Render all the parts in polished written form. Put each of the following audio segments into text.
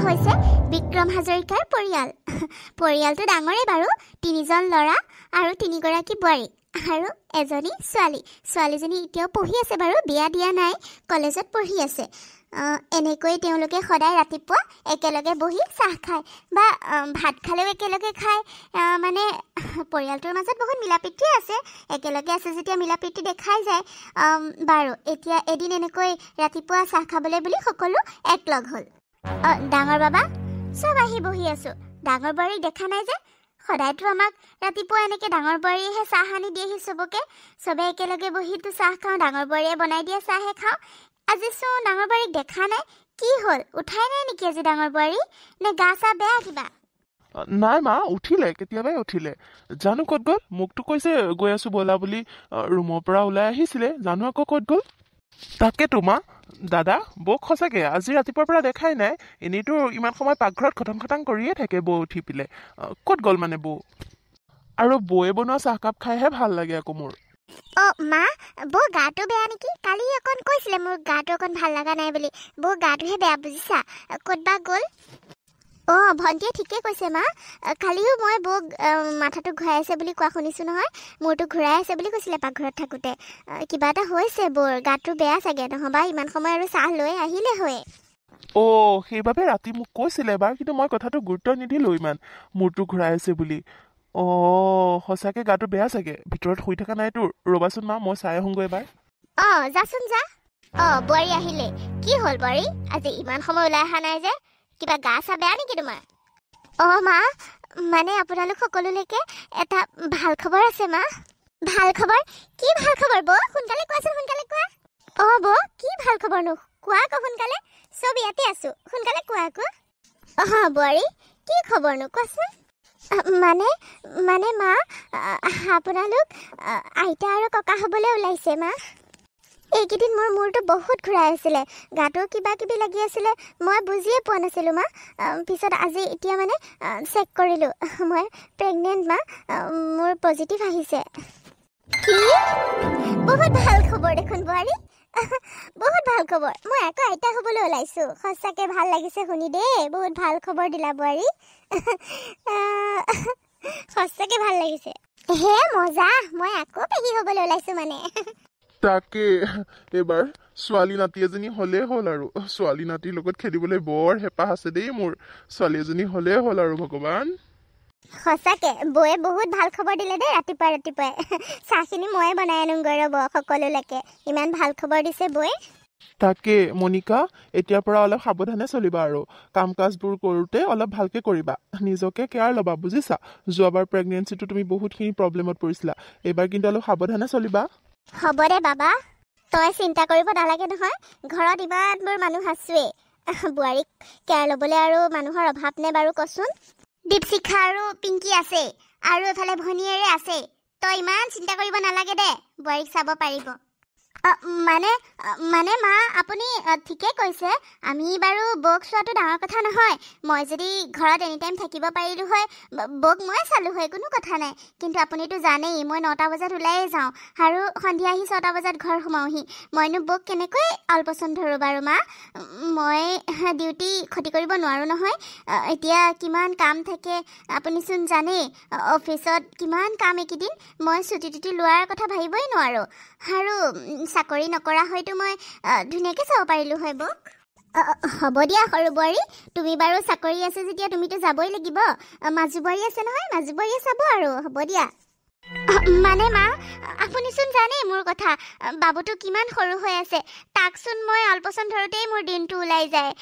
হৈছে বিক্ৰম হাজৰিকাৰ পৰিয়াল। পৰিয়ালটো ডাঙৰেই বাৰু, তিনিজন ল'ৰা আৰু তিনিগৰাকী বোৱাৰী আৰু এজনী ছোৱালী। ছোৱালীজনী এতিয়াও পঢ়ি আছে বাৰু, বিয়া দিয়া নাই, কলেজত পঢ়ি আছে। এনেকৈ তেওঁলোকে সদায় ৰাতিপুৱা একেলগে বহি চাহ খায় বা ভাত খালেও একেলগে খায়। মানে পৰিয়ালটোৰ মাজত বহুত মিলা প্ৰীতি আছে, একেলগে আছে যেতিয়া মিলা প্ৰীতি দেখাই যায়। বাৰু এতিয়া এদিন এনেকৈ ৰাতিপুৱা চাহ খাবলৈ বুলি সকলো একলগ হ'ল। ডাঙৰ বাবা চব আহি বহি আছোঁ, ডাঙৰ বোৱাৰীক দেখা নাই যে? সদায়তো আমাক ৰাতিপুৱা এনেকৈ ডাঙৰ বোৱাৰীয়েহে চাহ আনি দিয়েহি চবকে, চবে একেলগে বহিতো চাহ খাওঁ, ডাঙৰ বোৱাৰীয়ে বনাই দিয়া চাহহে খাওঁ। আজিচোন ডাঙৰ বোৱাৰীক দেখা নাই, কি হ'ল, উঠাই নাই নেকি আজি ডাঙৰ বোৱাৰী? নে গা চা বেয়া কিবা? নাই মা, উঠিলে, কেতিয়াবাই উঠিলে। জানো ক'ত গ'ল, মোকতো কৈছে গৈ আছো ব'লা বুলি, ৰুমৰ পৰা ওলাই আহিছিলে, জানো আকৌ ক'ত গ'ল। তাকেতো মা, দাদা বৌক সঁচাকে আজি ৰাতিপুৱাৰ পৰা দেখাই নাই। এনেইতো ইমান সময় পাকঘৰত খটং খটাং কৰিয়ে থাকে বৌ উঠি পেলাই, ক'ত গ'ল মানে বৌ? আৰু বৌয়ে বনোৱা চাহকাপ খাইহে ভাল লাগে আকৌ মোৰ। অ' মা, বৌ গাটো বেয়া নেকি? কালি অকণ কৈছিলে মোৰ গাটো অকণ ভাল লগা নাই বুলি। বৌ গাটোহে বেয়া বুজিছা, ক'ত বা গ'ল। অ' ভণ্টিয়ে ঠিকে কৈছে মা, কালিও মই বৌক মাথাটো ঘূৰাই আছে বুলি কোৱা শুনিছোঁ নহয়, মূৰটো ঘূৰাই আছে বুলি কৈছিলে পাকঘৰত থাকোঁতে। কিবা এটা হৈছে বৌৰ, গাটো বেয়া চাগে, নহ'বা ইমান সময় আৰু চাহ লৈ আহিলে হয়। অ' সেইবাবে ৰাতি মোক কৈছিলে এবাৰ, কিন্তু মই কথাটো গুৰুত্ব নিদিলোঁ ইমান, মূৰটো ঘূৰাই আছে বুলি। অ' সঁচাকে গাটো বেয়া চাগে, ভিতৰত শুই থকা নাইতো। ৰ'বাচোন মা, মই চাই আহোঁগৈ এবাৰ। অ' যাচোন যা। অ' বোৱাৰী আহিলে। কি হ'ল বোৱাৰী, আজি ইমান সময় ওলাই অহা নাই যে, কিবা গা চা বেয়া নেকি তোমাৰ? অ' মা, মানে আপোনালোক সকলোলৈকে এটা ভাল খবৰ আছে মা। ভাল খবৰ? কি ভাল খবৰ বৌ, সোনকালে কোৱাচোন, সোনকালে কোৱা। অ' বৌ, কি ভাল খবৰনো, কোৱা আকৌ সোনকালে, চব ইয়াতে আছো, সোনকালে কোৱা আকৌ। অ' বোৱাৰী, কি খবৰনো কোৱাচোন? মানে মানে মা, আপোনালোক আইতা আৰু ককা হ'বলৈ ওলাইছে মা। এইকেইদিন মোৰ মূৰটো বহুত ঘূৰাই আছিলে, গাটো কিবা কিবি লাগি আছিলে, মই বুজিয়ে পোৱা নাছিলোঁ মা। পিছত আজি এতিয়া মানে চেক কৰিলোঁ, মই প্ৰেগনেণ্ট মা, মোৰ পজিটিভ আহিছে। কি? বহুত ভাল খবৰ দেখোন বোৱাৰী, বহুত ভাল খবৰ। মই আকৌ আইতা হ'বলৈ ওলাইছোঁ, সঁচাকৈ ভাল লাগিছে শুনি দেই, বহুত ভাল খবৰ দিলা বোৱাৰী, সঁচাকৈ ভাল লাগিছে। হে মজা, মই আকৌ পেহী হ'বলৈ ওলাইছোঁ মানে। তাকে এইবাৰ ছোৱালী নাতি এজনী হ'লেই হ'ল আৰু, ছোৱালী নাতিৰ লগত খেলিবলৈ বৰ হেঁপাহ আছে দেই মোৰ, ছোৱালী এজনী হ'লেই হ'ল আৰু ভগৱান। সঁচাকে বৌয়ে বহুত ভাল খবৰ দিলে দেই ৰাতিপুৱাই ৰাতিপুৱাই। চাহখিনি ময়ে বনাই আনোগৈ ৰ'ব সকলোলৈকে, ইমান ভাল খবৰ দিছে বৌয়ে। তাকে মনিকা, এতিয়াৰ পৰা অলপ সাৱধানে চলিবা আৰু, কাম কাজবোৰ কৰোঁতে অলপ ভালকে কৰিবা, নিজকে কেয়াৰ ল'বা বুজিছা। যোৱাবাৰ প্ৰেগনেঞ্চিটো তুমি বহুতখিনি প্ৰব্লেমত পৰিছিলা, এইবাৰ কিন্তু অলপ সাৱধানে চলিবা। হ'ব দে বাবা, তই চিন্তা কৰিব নালাগে নহয়, ঘৰত ইমানবোৰ মানুহ আছোৱেই, বোৱাৰীক কেয়াৰ ল'বলৈ আৰু মানুহৰ অভাৱ নে বাৰু কচোন? দীপশিখা আৰু পিংকি আছেই, আৰু এফালে ভনীয়েৰে আছেই, তই ইমান চিন্তা কৰিব নালাগে দে, বোৱাৰীক চাব পাৰিব। মানে মানে মা, আপুনি ঠিকে কৈছে, আমি বাৰু বৌক চোৱাটো ডাঙৰ কথা নহয়, মই যদি ঘৰত এনি টাইম থাকিব পাৰিলোঁ হয় বৌক মই চালোঁ হয়, কোনো কথা নাই। কিন্তু আপুনিতো জানেই মই 9টা বজাত ওলায়ে যাওঁ আৰু সন্ধিয়া আহি 6টা বজাত ঘৰ সোমাওঁহি, মইনো বৌক কেনেকৈ আলপৈচান ধৰোঁ বাৰু মা? মই ডিউটি ক্ষতি কৰিব নোৱাৰোঁ নহয়, এতিয়া কিমান কাম থাকে আপুনিচোন জানেই, অফিচত কিমান কাম এইকেইদিন, মই ছুটি টুটি লোৱাৰ কথা ভাবিবই নোৱাৰোঁ। আৰু চাকৰি নকৰা হয়তো মই ধুনীয়াকৈ চাব পাৰিলোঁ হয় বৌক। হ'ব দিয়া সৰু বোৱাৰী, তুমি বাৰু চাকৰি আছে যেতিয়া তুমিতো যাবই লাগিব, মাজু বোৱাৰী আছে নহয়, মাজু বোৱাৰীয়ে চাব আৰু, হ'ব দিয়া। মানে মা, আপুনিচোন জানেই মোৰ কথা, বাবুটো কিমান সৰু হৈ আছে, তাকচোন মই আলপৈচান ধৰোঁতেই মোৰ দিনটো ওলাই যায়,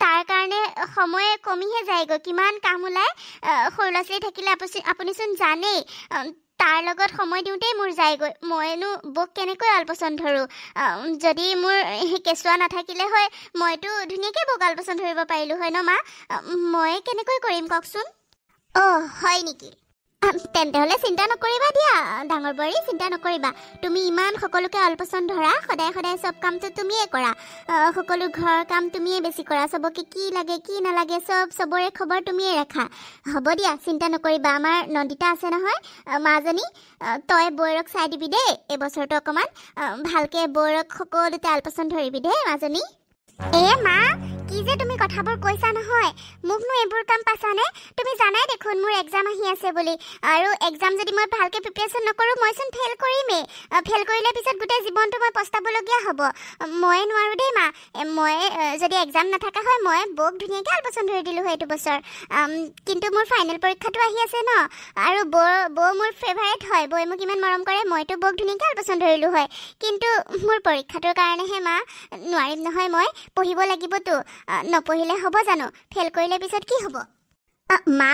তাৰ কাৰণে সময় কমিহে যায়গৈ, কিমান কাম ওলায়, সৰু ল'ৰা ছোৱালী থাকিলে আপুনিচোন জানেই, তাৰ লগত সময় দিওঁতেই মোৰ যায়গৈ, মইনো বৌক কেনেকৈ আলপৈচান ধৰোঁ? যদি মোৰ সেই কেঁচুৱা নাথাকিলে হয় মইতো ধুনীয়াকৈ বৌক আলপৈচান ধৰিব পাৰিলোঁ হয় ন মা? মই কেনেকৈ কৰিম কওকচোন? অ' হয় নেকি? তেন্তে হ'লে চিন্তা নকৰিবা দিয়া ডাঙৰ বোৱাৰী, চিন্তা নকৰিবা, তুমি ইমান সকলোকে আলপৈচান ধৰা, সদায় সদায় চব কামটো তুমিয়ে কৰা, সকলো ঘৰৰ কাম তুমিয়ে বেছি কৰা, চবকে কি লাগে কি নালাগে চব চবৰে খবৰ তুমিয়ে ৰাখা। হ'ব দিয়া চিন্তা নকৰিবা, আমাৰ নন্দিতা আছে নহয় মাজনী, তই বৌৰক চাই দিবি দেই, এইবছৰটো অকণমান ভালকৈ বৌৰক সকলোতে আলপৈচান ধৰিবি দেই মাজনী। এ মা, কি যে তুমি কথাবোৰ কৈছা নহয়, মোকনো এইবোৰ কাম পাছানে? তুমি জানাই দেখোন মোৰ এক্সাম আহি আছে বুলি, আৰু এক্সাম যদি মই ভালকৈ প্ৰিপেৰেশ্যন নকৰোঁ মইচোন ফেইল কৰিমেই। ফেইল কৰিলে পিছত গোটেই জীৱনটো মই পস্তাবলগীয়া হ'ব। মই নোৱাৰোঁ দেই মা। মই যদি এক্সাম নাথাকা হয় মই বৌক ধুনীয়াকৈ আলপৈচান ধৰি দিলোঁ হয় এইটো বছৰ। কিন্তু মোৰ ফাইনেল পৰীক্ষাটো আহি আছে ন, আৰু বৌ মোৰ ফেভাৰেট হয়, বৌয়ে মোক ইমান মৰম কৰে, মইতো বৌক ধুনীয়াকৈ আলপৈচান ধৰিলোঁ হয়। কিন্তু মোৰ পৰীক্ষাটোৰ কাৰণেহে মা নোৱাৰিম নহয়, মই পঢ়িব লাগিবতো, নপঢ়িলে হ'ব জানো? ফেইল কৰিলে পিছত কি হ'ব? মা,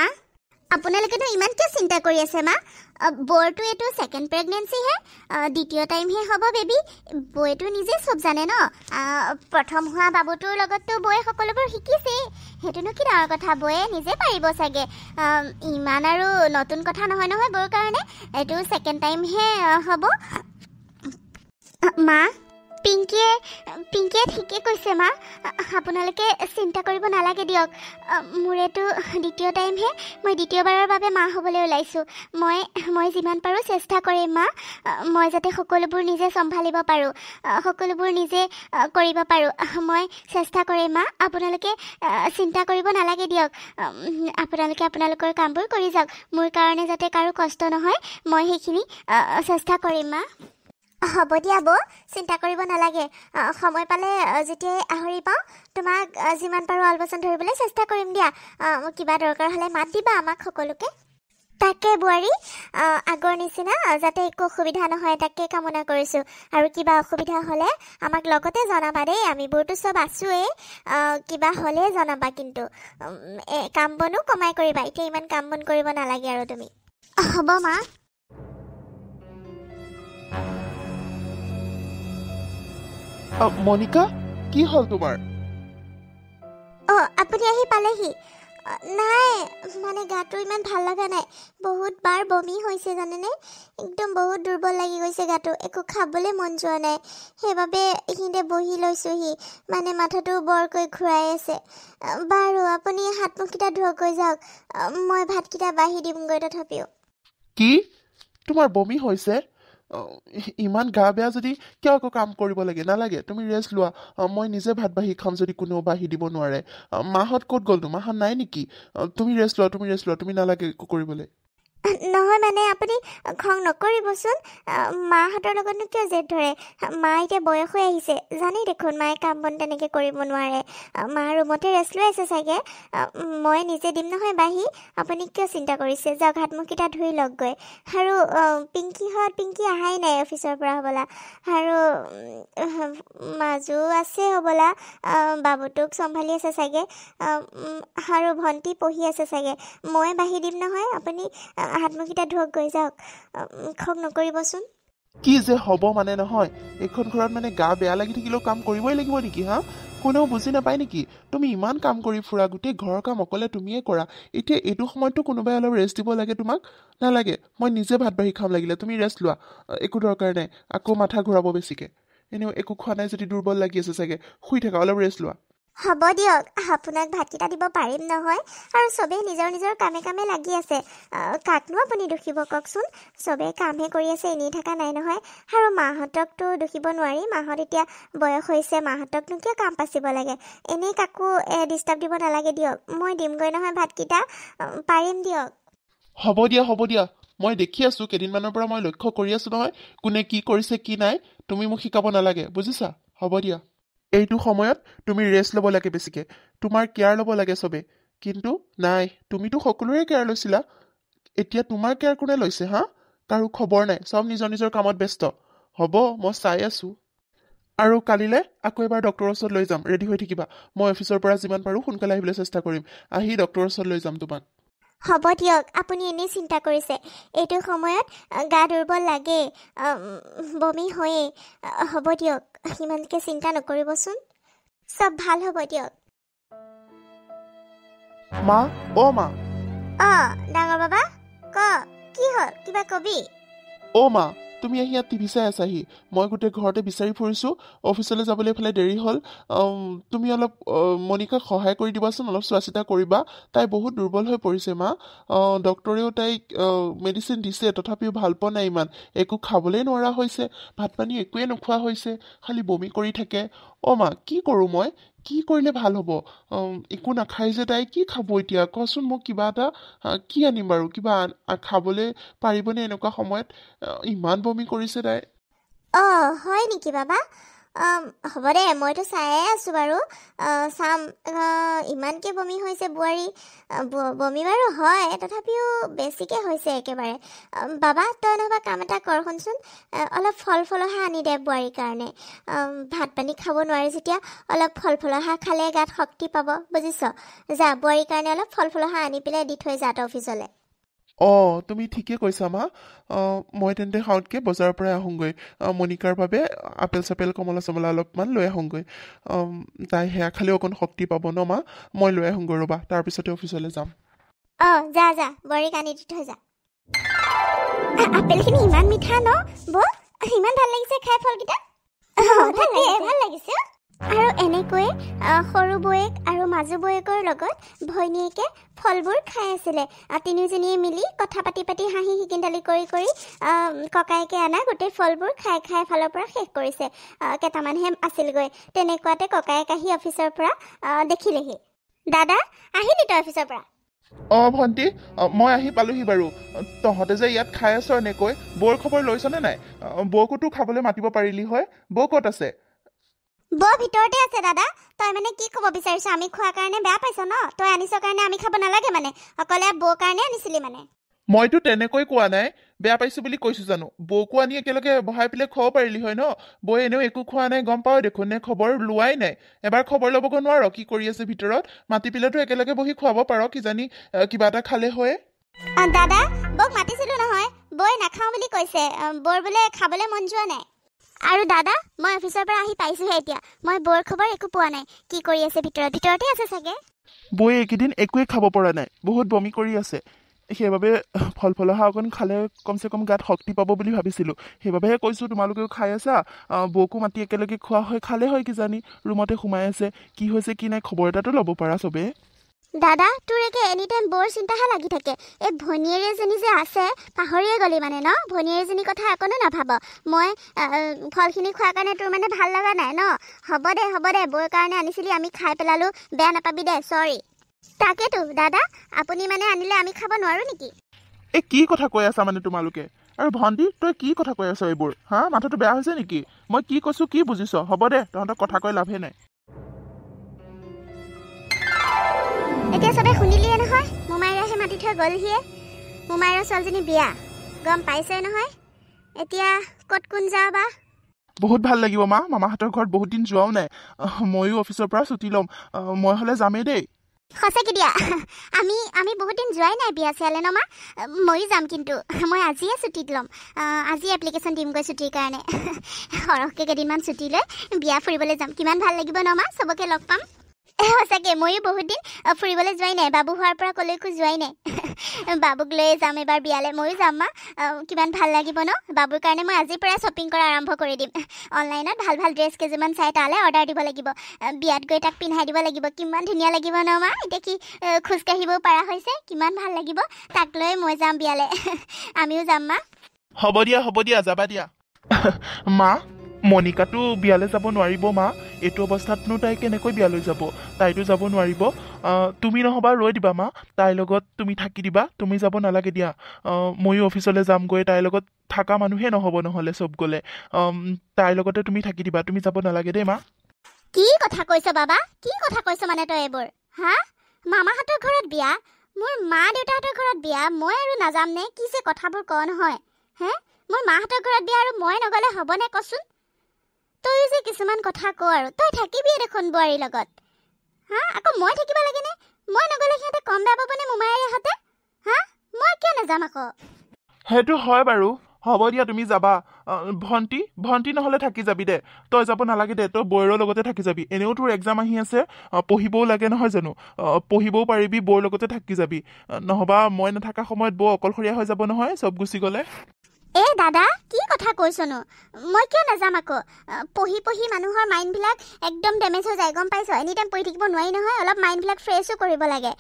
আপোনালোকেনো ইমান কিয় চিন্তা কৰি আছে মা? বৌৰটো এইটো ছেকেণ্ড প্ৰেগনেঞ্চিহে, দ্বিতীয় টাইমহে হ'ব বেবী। বৌয়েতো নিজে চব জানে ন, প্ৰথম হোৱা বাবুটোৰ লগততো বৌয়ে সকলোবোৰ শিকিছেই, সেইটোনো কি ডাঙৰ কথা, বৌয়ে নিজে পাৰিব চাগে। ইমান আৰু নতুন কথা নহয় নহয় বৌৰ কাৰণে, এইটো ছেকেণ্ড টাইমহে হ'ব। মা, পিংকিয়ে পিংকিয়ে ঠিকে কৈছে মা, আপোনালোকে চিন্তা কৰিব নালাগে দিয়ক। মোৰ এইটো দ্বিতীয় টাইমহে, মই দ্বিতীয়বাৰৰ বাবে মা হ'বলৈ ওলাইছোঁ। মই যিমান পাৰোঁ চেষ্টা কৰিম মা, মই যাতে সকলোবোৰ নিজে চম্ভালিব পাৰোঁ, সকলোবোৰ নিজে কৰিব পাৰোঁ, মই চেষ্টা কৰিম মা। আপোনালোকে চিন্তা কৰিব নালাগে দিয়ক, আপোনালোকে আপোনালোকৰ কামবোৰ কৰি যাওক, মোৰ কাৰণে যাতে কাৰো কষ্ট নহয় মই সেইখিনি চেষ্টা কৰিম মা। হ'ব দিয়া বৌ, চিন্তা কৰিব নালাগে। সময় পালে যেতিয়াই আহৰি পাওঁ তোমাক যিমান পাৰোঁ আলপৈচান ধৰিবলৈ চেষ্টা কৰিম দিয়া। কিবা দৰকাৰ হ'লে মাত দিবা আমাক সকলোকে। তাকে বোৱাৰী, আগৰ নিচিনা যাতে একো অসুবিধা নহয় তাকে কামনা কৰিছোঁ। আৰু কিবা অসুবিধা হ'লে আমাক লগতে জনাবা দেই, আমিবোৰতো চব আছোৱেই, কিবা হ'লে জনাবা। কিন্তু কাম বনো কমাই কৰিবা, এতিয়া ইমান কাম বন কৰিব নালাগে আৰু তুমি। হ'ব মা। মনিকা, কি হ'ল তোমাৰ? অ', আপুনি আহি পালেহি। নাই মানে গাটো ইমান ভাল লগা নাই, বহুত বাৰ বমি হৈছে জানেনে, একদম বহুত দুৰ্বল লাগি গৈছে গাটো, একো খাবলৈ মন যোৱা নাই, সেইবাবে এইখিনিতে বহি লৈছোঁহি, মানে মাথাটো বৰকৈ ঘূৰাই আছে। বাৰু আপুনি হাত মুখকেইটা ধুৱকৈ যাওক, মই ভাতকেইটা বাঢ়ি দিমগৈ তথাপিও। কি তোমাৰ বমি হৈছে? ইমান গা বেয়া যদি কিয় আকৌ কাম কৰিব লাগে? নালাগে, তুমি ৰেষ্ট লোৱা, মই নিজে ভাত বাঢ়ি খাম যদি কোনেও বাঢ়ি দিব নোৱাৰে। মাহঁত ক'ত গ'লনো? মাহঁত নাই নেকি? তুমি ৰেষ্ট লোৱা, তুমি ৰেষ্ট লোৱা, তুমি নালাগে একো কৰিবলৈ। নহয় মানে আপুনি খং নকৰিবচোন, মাহঁতৰ লগতনো কিয় জেদ ধৰে? মা এতিয়া বয়স হৈ আহিছে জানেই দেখোন, মায়ে কাম বন তেনেকৈ কৰিব নোৱাৰে, মা ৰুমতে ৰেষ্ট লৈ আছে চাগে। মই নিজে দিম নহয় বাঢ়ি, আপুনি কিয় চিন্তা কৰিছে? যাওক হাত মুখকেইটা ধুই লওকগৈ। আৰু পিংকিহঁত, পিংকি অহাই নাই অফিচৰ পৰা হ'বলা, আৰু মাজু আছে হ'বলা, বাবুটোক চম্ভালি আছে চাগে, আৰু ভণ্টি পঢ়ি আছে চাগে। মই বাঢ়ি দিম নহয়, আপুনি হাত মুখকেইটা ধুৱকগৈ যাওক, খং নকৰিবচোন। কি যে হ'ব মানে নহয়, এইখন ঘৰত মানে গা বেয়া লাগি থাকিলেও কাম কৰিবই লাগিব নেকি? হা, কোনেও বুজি নাপায় নেকি? তুমি ইমান কাম কৰি ফুৰা, গোটেই ঘৰৰ কাম অকলে তুমিয়ে কৰা, এতিয়া এইটো সময়ততো কোনোবাই অলপ ৰেষ্ট দিব লাগে তোমাক। নালাগে, মই নিজে ভাত বাঢ়ি খাম লাগিলে, তুমি ৰেষ্ট লোৱা, একো দৰকাৰ নাই। আকৌ মাথা ঘূৰাব বেছিকৈ, এনেও একো খোৱা নাই যদি দুৰ্বল লাগি আছে চাগে, শুই থাকা, অলপ ৰেষ্ট লোৱা। হ'ব দিয়ক, আপোনাক ভাতকেইটা দিব পাৰিম নহয়, আৰু চবেই নিজৰ নিজৰ কামে কামে লাগি আছে, কাকনো আপুনি দুখিব কওকচোন? চবেই কামহে কৰি আছে, এনেই থকা নাই নহয়। আৰু মাহঁতকতো দুখিব নোৱাৰি, মাহঁত এতিয়া বয়স হৈছে, মাহঁতকনো কিয় কাম পাচিব লাগে? এনেই কাকো ডিষ্টাৰ্ব দিব নালাগে দিয়ক, মই দিমগৈ নহয় ভাতকেইটা, পাৰিম দিয়ক। হ'ব দিয়া, হ'ব দিয়া, মই দেখি আছোঁ কেইদিনমানৰ পৰা, মই লক্ষ্য কৰি আছোঁ নহয় কোনে কি কৰিছে কি নাই, তুমি মোক শিকাব নালাগে বুজিছা? হ'ব দিয়া। এইটো সময়ত তুমি ৰেষ্ট ল'ব লাগে বেছিকৈ, তোমাৰ কেয়াৰ ল'ব লাগে চবে, কিন্তু নাই, তুমিতো সকলোৰে কেয়াৰ লৈছিলা, এতিয়া তোমাৰ কেয়াৰ কোনে লৈছে? হা, কাৰো খবৰ নাই, চব নিজৰ নিজৰ কামত ব্যস্ত। হ'ব, মই চাই আছোঁ। আৰু কালিলৈ আকৌ এবাৰ ডক্টৰৰ ওচৰত লৈ যাম, ৰেডি হৈ থাকিবা। মই অফিচৰ পৰা যিমান পাৰোঁ সোনকালে আহিবলৈ চেষ্টা কৰিম, আহি ডক্টৰৰ ওচৰত লৈ যাম তোমাক। হ'ব দিয়ক, আপুনি এনেই চিন্তা কৰিছে, এইটো সময়ত গা দুৰ্বল লাগেই, বমি হয়েই। হ'ব দিয়ক, ইমানকৈ চিন্তা নকৰিবচোন, চব ভাল হ'ব দিয়ক। মা, অ' মা। অঁ ডাঙৰ বাবা, ক, কি হ'ল, কিবা কবি? অ' মা, তুমি আহি ইয়াত টিভি চাই আছাহি, মই গোটেই ঘৰতে বিচাৰি ফুৰিছোঁ, অফিচলৈ যাবলৈ এইফালে দেৰি হ'ল। তুমি অলপ মনিকাক সহায় কৰি দিবাচোন, অলপ চোৱা চিতা কৰিবা, তাই বহুত দুৰ্বল হৈ পৰিছে মা। ডক্টৰেও তাইক মেডিচিন দিছে, তথাপিও ভাল পোৱা নাই ইমান, একো খাবলৈ নোৱাৰা হৈছে, ভাত পানী একোৱেই নোখোৱা হৈছে, খালি বমি কৰি থাকে। অ' মা, কি কৰোঁ মই, কি কৰিলে ভাল হ'ব? একো নাখায় যে তাই, কি খাব এতিয়া কচোন মোক? কিবা এটা কি আনিম বাৰু? কিবা খাবলৈ পাৰিবনে এনেকুৱা সময়ত? ইমান বমি কৰিছে তাই। অঁ হয় নেকি বাবা? হ'ব দে, মইতো চায়ে আছোঁ বাৰু, চাম। ইমানকৈ বমি হৈছে বোৱাৰী? বমি বাৰু হয়, তথাপিও বেছিকৈ হৈছে একেবাৰে। বাবা, তই নহবা কাম এটা কৰ, শুনচোন, অলপ ফল ফলহা আনি দে বোৱাৰীৰ কাৰণে। ভাত পানী খাব নোৱাৰে যেতিয়া অলপ ফল ফলহা খালে গাত শক্তি পাব, বুজিছ? যা, বোৱাৰীৰ কাৰণে অলপ ফল ফলহা আনি পেলাই দি থৈ যা তই অফিচলৈ। অঁ তুমি ঠিকে কৈছা মা। মই তেন্তে সাউতকৈ বজাৰৰ পৰাই আহোঁগৈ, মণিকাৰ বাবে আপেল চাপেল কমলা চমলা অলপমান লৈ আহোঁগৈ। তাই সেয়া খালেও অকণ শক্তি পাব ন মা? মই লৈ আহোঁগৈ ৰ'বা, তাৰপিছতে অফিচলৈ যাম। অঁ যা যা, বোৱাৰীক আনি দি থৈ যা। আপেলখিনি ইমান মিঠা ন বৌ, ইমান ভাল লাগিছে খাই ফলকেইটা। ভাল লাগিছে। আৰু এনেকৈয়ে সৰু বৌয়েক আৰু মাজু বৌয়েকৰ লগত ভৈনীয়েকে ফলবোৰ খাই আছিলে। তিনিওজনীয়ে মিলি কথা পাতি পাতি হাঁহি হিকিন্দালি কৰি কৰি ককায়েকে অনা গোটেই ফলবোৰ খাই খাই ফালৰ পৰা শেষ কৰিছে। কেইটামানহে আছিলগৈ। তেনেকুৱাতে ককায়েক আহি অফিচৰ পৰা দেখিলেহি। দাদা, আহিলি তই অফিচৰ পৰা? অঁ ভণ্টি, মই আহি পালোহি বাৰু। তহঁতে যে ইয়াত খাই আছ এনেকৈ, বৌৰ খবৰ লৈছনে নাই? বৌকোতো খাবলৈ মাতিব পাৰিলি হয়। বৌ ক'ত আছে? বৌ ভিতৰতে আছে দাদা। তই মানে কি ক'ব বিচাৰিছ? আমি খোৱাৰ কাৰণে বেয়া পাইছ ন? তই আনিছ কাৰণে আমি খাব নালাগে মানে? অকলে বৌ কাৰণে আনিছিলি মানে? মইতো তেনেকৈ কোৱা নাই, বেয়া পাইছো বুলি কৈছো জানো? বৌকো আনি একেলগে বহাই পেলাই খুৱাব পাৰিলি হয় ন? বৌ এনেও একো খোৱা নাই, গম পাওঁ দেখোন, নে খবৰ লোৱাই নাই? এবাৰ খবৰ ল'বগৈ নোৱাৰ কি কৰি আছে ভিতৰত? মাতি পেলাইতো একেলগে বহি খুৱাব পাৰ, কিজানি কিবা এটা খালে হয়। দাদা, বৌক মাতিছিলো নহয়, বৌয়ে নাখাওঁ বুলি কৈছে। বৌৰ বোলে খাবলৈ মন যোৱা নাই। আৰু দাদা, মই অফিচৰ পৰা আহি পাইছোহে এতিয়া, মই বৌৰ খবৰ একো পোৱা নাই। কি কৰি আছে ভিতৰত? ভিতৰতে আছে চাগে। বৌয়ে এইকেইদিন একোৱে খাব পৰা নাই, বহুত বমি কৰি আছে। সেইবাবে ফল ফলহা অকণ খালে কমচে কম গাত শক্তি পাব বুলি ভাবিছিলোঁ, সেইবাবেহে কৈছোঁ। তোমালোকেও খাই আছা, বৌকো মাতি একেলগে খোৱা হয়, খালে হয় কিজানি। ৰুমতে সোমাই আছে, কি হৈছে কি নাই খবৰ এটাতো ল'ব পাৰা চবেই। দাদা, তোৰ একে এনি টাইম বৌৰ চিন্তাহে লাগি থাকে। এই ভনীয়েৰেজনী যে আছে পাহৰিয়ে গ'লি মানে ন? ভনীয়েৰেজনীৰ কথা অকণো নাভাব। মই ফলখিনি খোৱাৰ কাৰণে তোৰ মানে ভাল লগা নাই ন? হ'ব দে হ'ব দে, বৌৰ কাৰণে আনিছিলি, আমি খাই পেলালোঁ, বেয়া নাপাবি দে, চৰি। তাকেতো দাদা, আপুনি মানে আনিলে আমি খাব নোৱাৰোঁ নেকি? এই কি কথা কৈ আছা মানে তোমালোকে? আৰু ভণ্টি, তই কি কথা কৈ আছ এইবোৰ? হা, মাথাটো বেয়া হৈছে নেকি? মই কি কৈছোঁ কি বুজিছ? হ'ব দে, তহঁতক কথা কৈ লাভেই নাই। এতিয়া চবে শুনিলিয়ে নহয়, মোমাইৰে মাতি থৈ গ'লহিয়ে। মোমাইৰৰ ছোৱালীজনী বিয়া, গম পাইছই নহয়। এতিয়া ক'ত কোন যাওঁ বা? বহুত ভাল লাগিব মা, মামাহঁতৰ ঘৰত বহুত দিন যোৱাও নাই। ময়ো অফিচৰ পৰা ছুটি ল'ম, মই হ'লে যামেই দেই। সঁচাকৈ দিয়া, আমি আমি বহুত দিন যোৱাই নাই বিয়া চিয়ালে ন মা? ময়ো যাম, কিন্তু মই আজিয়ে ছুটীত ল'ম, আজি এপ্লিকেশ্যন দিমগৈ ছুটীৰ কাৰণে। সৰহকৈ কেইদিনমান ছুটী লৈ বিয়া ফুৰিবলৈ যাম, কিমান ভাল লাগিব ন মা? চবকে লগ পাম। সঁচাকৈ ময়ো বহুত দিন ফুৰিবলৈ যোৱাই নাই, বাবু হোৱাৰ পৰা ক'লৈকো যোৱাই নাই। বাবুক লৈয়ে যাম এবাৰ বিয়ালৈ, ময়ো যাম মা, কিমান ভাল লাগিব ন? বাবুৰ কাৰণে মই আজিৰ পৰাই শ্বপিং কৰা আৰম্ভ কৰি দিম। অনলাইনত ভাল ভাল ড্ৰেছ কেইযোৰমান চাই তালৈ অৰ্ডাৰ দিব লাগিব, বিয়াত গৈ তাক পিন্ধাই দিব লাগিব। কিমান ধুনীয়া লাগিব ন মা? এতিয়া কি খোজকাঢ়িবও পৰা হৈছে, কিমান ভাল লাগিব। তাক লৈ মই যাম বিয়ালৈ, আমিও যাম মা। হ'ব দিয়া হ'ব দিয়া, যাবা দিয়া। মা, মণিকাতো বিয়ালৈ যাব নোৱাৰিব মা, এইটো অৱস্থাতনো তাই কেনেকৈ বিয়ালৈ যাব? তাইতো যাব নোৱাৰিব। তুমি নহ'বা ৰৈ দিবা মা, তাইৰ লগত তুমি থাকি দিবা, তুমি যাব নালাগে দিয়া। ময়ো অফিচলৈ যামগৈ, তাইৰ লগত থকা মানুহে নহ'ব নহ'লে চব গ'লে। তাইৰ লগতে তুমি থাকি দিবা, তুমি যাব নালাগে দেই মা। কি কথা কৈছ বাবা? কি কথা কৈছ মানে তই এইবোৰ? হা, মামাহঁতৰ ঘৰত বিয়া, মোৰ মা দেউতাহঁতৰ ঘৰত বিয়া, মই আৰু নাযাম নে? কি যে কথাবোৰ ক নহয় হে? মোৰ মাহঁতৰ ঘৰত বিয়া আৰু মই নগ'লে হ'বনে কচোন? তয়ো যে কিছুমান কথা ক আৰু, তই থাকিবিয়ে দেখোন বোৱাৰীৰ লগত। হা, আকৌ মই থাকিব লাগেনে? মই নগ'লে সিহঁতে কম বেয়া পাবনে মোমায়েৰেহঁতে? হা, মই কিয় নাযাম আকৌ? সেইটো হয় বাৰু, হ'ব দিয়া তুমি যাবা। ভণ্টি ভণ্টি নহ'লে থাকি যাবি দে, তই যাব নালাগে দে, তই বৌৰৰ লগতে থাকি যাবি। এনেও তোৰ এক্সাম আহি আছে, পঢ়িবও লাগে নহয় জানো? পঢ়িবও পাৰিবি, বৌৰ লগতে থাকি যাবি। নহ'বা মই নথকা সময়ত বৌ অকলশৰীয়া হৈ যাব নহয়, চব গুচি গ'লে। এ দাদা, কি কথা কৈছনো? মই কিয় নাযাম আকৌ? পঢ়ি পঢ়ি মানুহৰ মাইণ্ডবিলাক একদম ডেমেজ হৈ যায়, গম পাইছ? এনি টাইম পঢ়ি থাকিব নোৱাৰি নহয়, অলপ মাইণ্ডবিলাক ফ্ৰেছো কৰিব লাগে।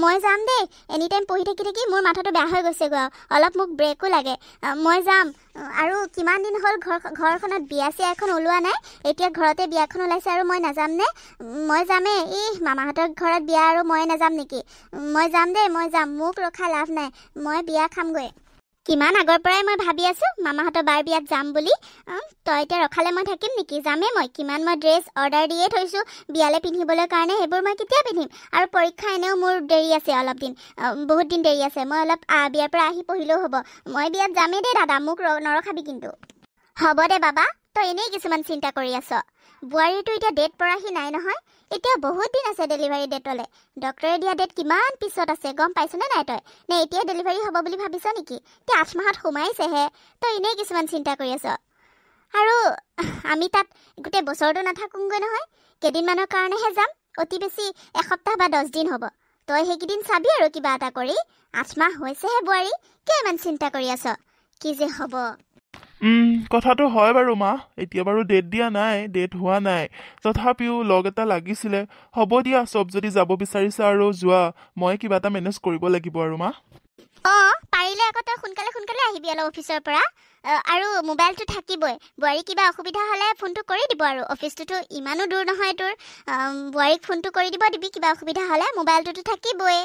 মই যাম দেই। এনি টাইম পঢ়ি থাকি থাকি মোৰ মাথাটো বেয়া হৈ গৈছেগৈ আৰু অলপ মোক ব্ৰেকো লাগে। মই যাম। আৰু কিমান দিন হ'ল ঘৰখনত বিয়া চিয়া এখন ওলোৱা নাই, এতিয়া ঘৰতে বিয়াখন ওলাইছে আৰু মই নাযামনে? মই যামেই। ইহ, মামাহঁতৰ ঘৰত বিয়া আৰু মই নাযাম নেকি? মই যাম দেই, মই যাম। মোক ৰখাই লাভ নাই, মই বিয়া খামগৈ। কিমান আগৰ পৰাই মই ভাবি আছোঁ মামাহঁতৰ বাৰ বিয়াত যাম বুলি। তই এতিয়া ৰখালে মই থাকিম নেকি? যামেই মই। কিমান মই ড্ৰেছ অৰ্ডাৰ দিয়ে থৈছোঁ বিয়ালৈ পিন্ধিবলৈ কাৰণে, সেইবোৰ মই কেতিয়া পিন্ধিম? আৰু পৰীক্ষা এনেও মোৰ দেৰি আছে অলপ দিন, বহুত দিন দেৰি আছে। মই অলপ বিয়াৰ পৰা আহি পঢ়িলেও হ'ব। মই বিয়াত যামেই দেই দাদা, মোক নৰখাবি কিন্তু। হ'ব দে বাবা, তই এনেই কিছুমান চিন্তা কৰি আছ। বোৱাৰীটো এতিয়া ডেট পৰাহি নাই নহয়, এতিয়া বহুত দিন আছে ডেলিভাৰী ডেটলৈ। ডক্টৰে দিয়া ডেট কিমান পিছত আছে গম পাইছনে নাই তই? নে এতিয়া ডেলিভাৰী হ'ব বুলি ভাবিছ নেকি? এতিয়া 8 মাহত সোমাইছেহে, তই এনেই কিছুমান চিন্তা কৰি আছ। আৰু আমি তাত গোটেই বছৰটো নাথাকোঁগৈ নহয়, কেইদিনমানৰ কাৰণেহে যাম। অতি বেছি এসপ্তাহ বা 10 দিন হ'ব। তই সেইকেইদিন চাবি আৰু কিবা এটা কৰি। 8 মাহ হৈছেহে বোৱাৰী, কিয় ইমান চিন্তা কৰি আছ? কি যে হ'ব। কথাটো হয় বাৰু মা, এতিয়া বাৰু ডেট দিয়া নাই, ডেট হোৱা নাই, তথাপিও লগ এটা লাগিছিলে। হ'ব দিয়া, চব যদি যাব বিচাৰিছা আৰু যোৱা, মই কিবা এটা মেনেজ কৰিব লাগিব আৰু মা। অঁ, পাৰিলে আকৌ তই সোনকালে সোনকালে আহিবি অলপ অফিচৰ পৰা। আৰু মোবাইলটো থাকিবই, বোৱাৰী কিবা অসুবিধা হ'লে ফোনটো কৰি দিব। আৰু অফিচটোতো ইমানো দূৰ নহয় তোৰ, বোৱাৰীক ফোনটো কৰি দিব দিবি কিবা অসুবিধা হ'লে, মোবাইলটোতো থাকিবই।